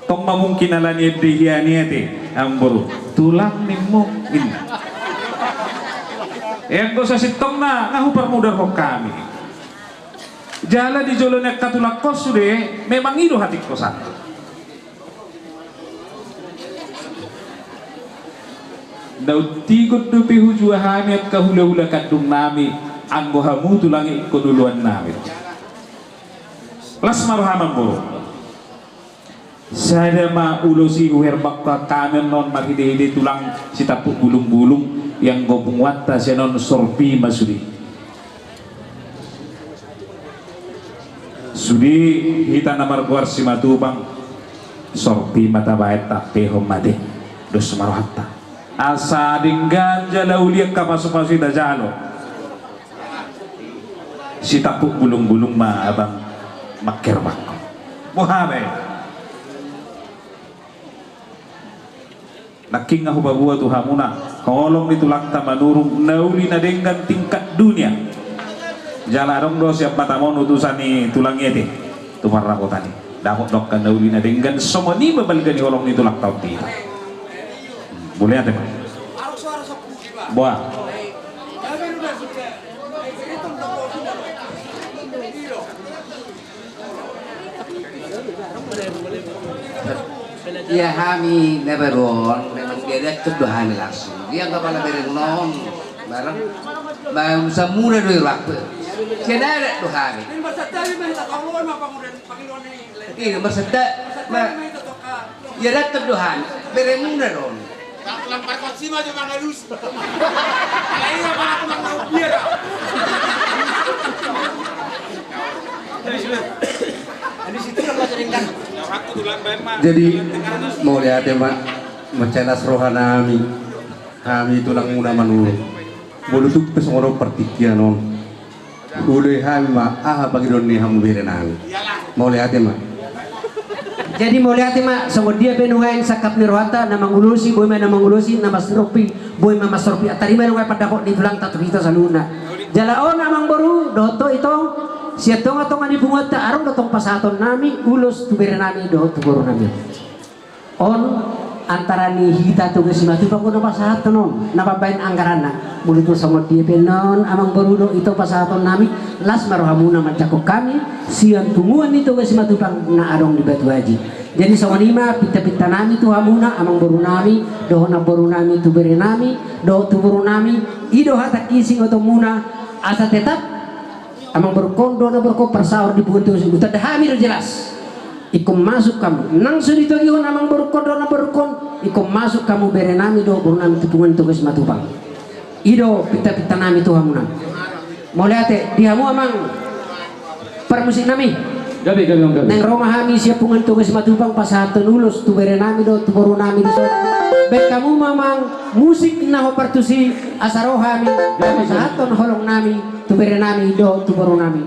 Tong ma mungkin ala ni ende hian i ate, amangboru, tulang nimmu, inna. E, anggo sasintongna nga huparmudarhon hami. Jala di jolo ni angka tulangkon sude, memang i do hatingkosan. Na untigon dope hujua hami angka hulahula kandungnami, anggo hamu tulang i ingkon oloannami. Las ma roham, amangboru. Sada ma ulos i huherbangkon hami annon marhitehite tulang Sitampuk Bulungbulung, i anggo punguanta sian on sorpi ma sude. Sude hita na margoar Simatupang, sorpi ma tabaen, tampehon ma ate. Dos ma rohanta. Asa denggan jala uli angka pasupasu i tajalo. Sitampuk Bulungbulung ma abang mangherbangkon. Boha be. Nangkin nga hupaboa tu hamuna holong ni tulangta Manurung na uli na denggan tingkat dunia. Jala adong do sian matam on utusan ni tulang i ate tu parrapotan i. Dapot do angka na uli na denggan songon i ma balga ni holong ni tulangta on tu hita. Mauliate ma. Boa. Ia hami na baru on memang diadat tu do hami langsung. Ia angka pala bereng non barang. Bang samuna do i rap. Diadat do hami. Ini maksudnya. Ia datang do hami, beremuna do on. Tulang parkonsi ma jo mangalus. Alai ia mana tulang na ubiar. Jadi mauliate ma, mansai las rohanami. Hami tulangmuna Manurung. Molo tung pe songon on partingkian on. Huoloi hami ma aha pangidoan ni hamu berenami. Mauliate ma. Jadi mauliate ma, songon dia pe nuaeng sangkap ni rohanta, na mangulosi boi ma na mangulosi, na mansompi boi ma mansompi. Tarima nuaeng pandapot ni tulangta tu hita saluhutna. Jala on amangboru dohot ho ito, sian tongatonga ni punguanta adong do tong pasahatonnami ulos tu berenami dohot tu borunami. On antara ni hita Toga Simatupang do na pasahathon on na mambaen anggaranna. Molo tung songon dia pe on amangboru dohot ito pasahatonnami, las ma rohamuna manjangkon hami sian punguan ni Toga Simatupang na adong di Batu Aji. Jadi songon i ma pintapintanami tu hamuna amangborunami dohot namborunami tu berenami dohot tu borunami. I do hata ni singotomuna asa tetap amangborungkon dohot namborungkon parsaor di punguan Toga Simatupang. Hutanda hami do jelas. Ingkon masuk hamu. Nang so ditogihon amangborungkon dohot namborungkon, ingkon masuk hamu berenami dohot borunami tu punguan Toga Simatupang. I do pintapintanami tu hamuna. Mauliate di hamu amang parmusiknami. Gabe, gabe, gabe. Naeng ro ma hami sian punguan Toga Simatupang pasahathon ulos tu berenami dohot tu borunami dison. Baen hamu ma amang musik na hombar tusi asa ro hami pasahathon holongnami tu berenami dohot tu borunami.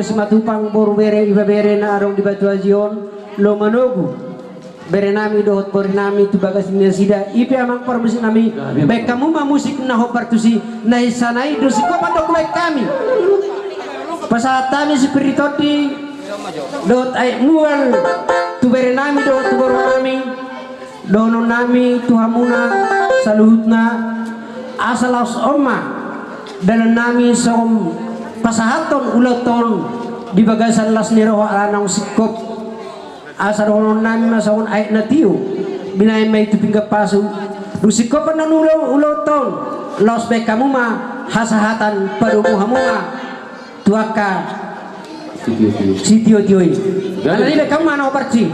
Simatupang boru bere, ibebere na adong di Batu Aji on, laho manogu bere nami dohot boru nami tu bagas ni nasida. I pe amang parmusik nami, baen hamu ma musik na hombar tusi, na hinsa na i. Dung singkop ma antong hubaen hami, pasahat hami sipir ni tondi dohot aek mual tu bere nami dohot tu boru nami. Dohonon nami tu hamuna saluhutna, asa laos on ma dalan nami songon pasahathon ulaonta on di bagasan las ni roha ala naung singkop. Asa dohonon nami ma songon aek na tio, binahen ma i tu pinggan pasu. Dung singkop annon ulaonta on, laos baen hamu ma hasahatan, padomu hamu ma tu angka sitiotio i. Alani i baen hamu ma na hombar tusi.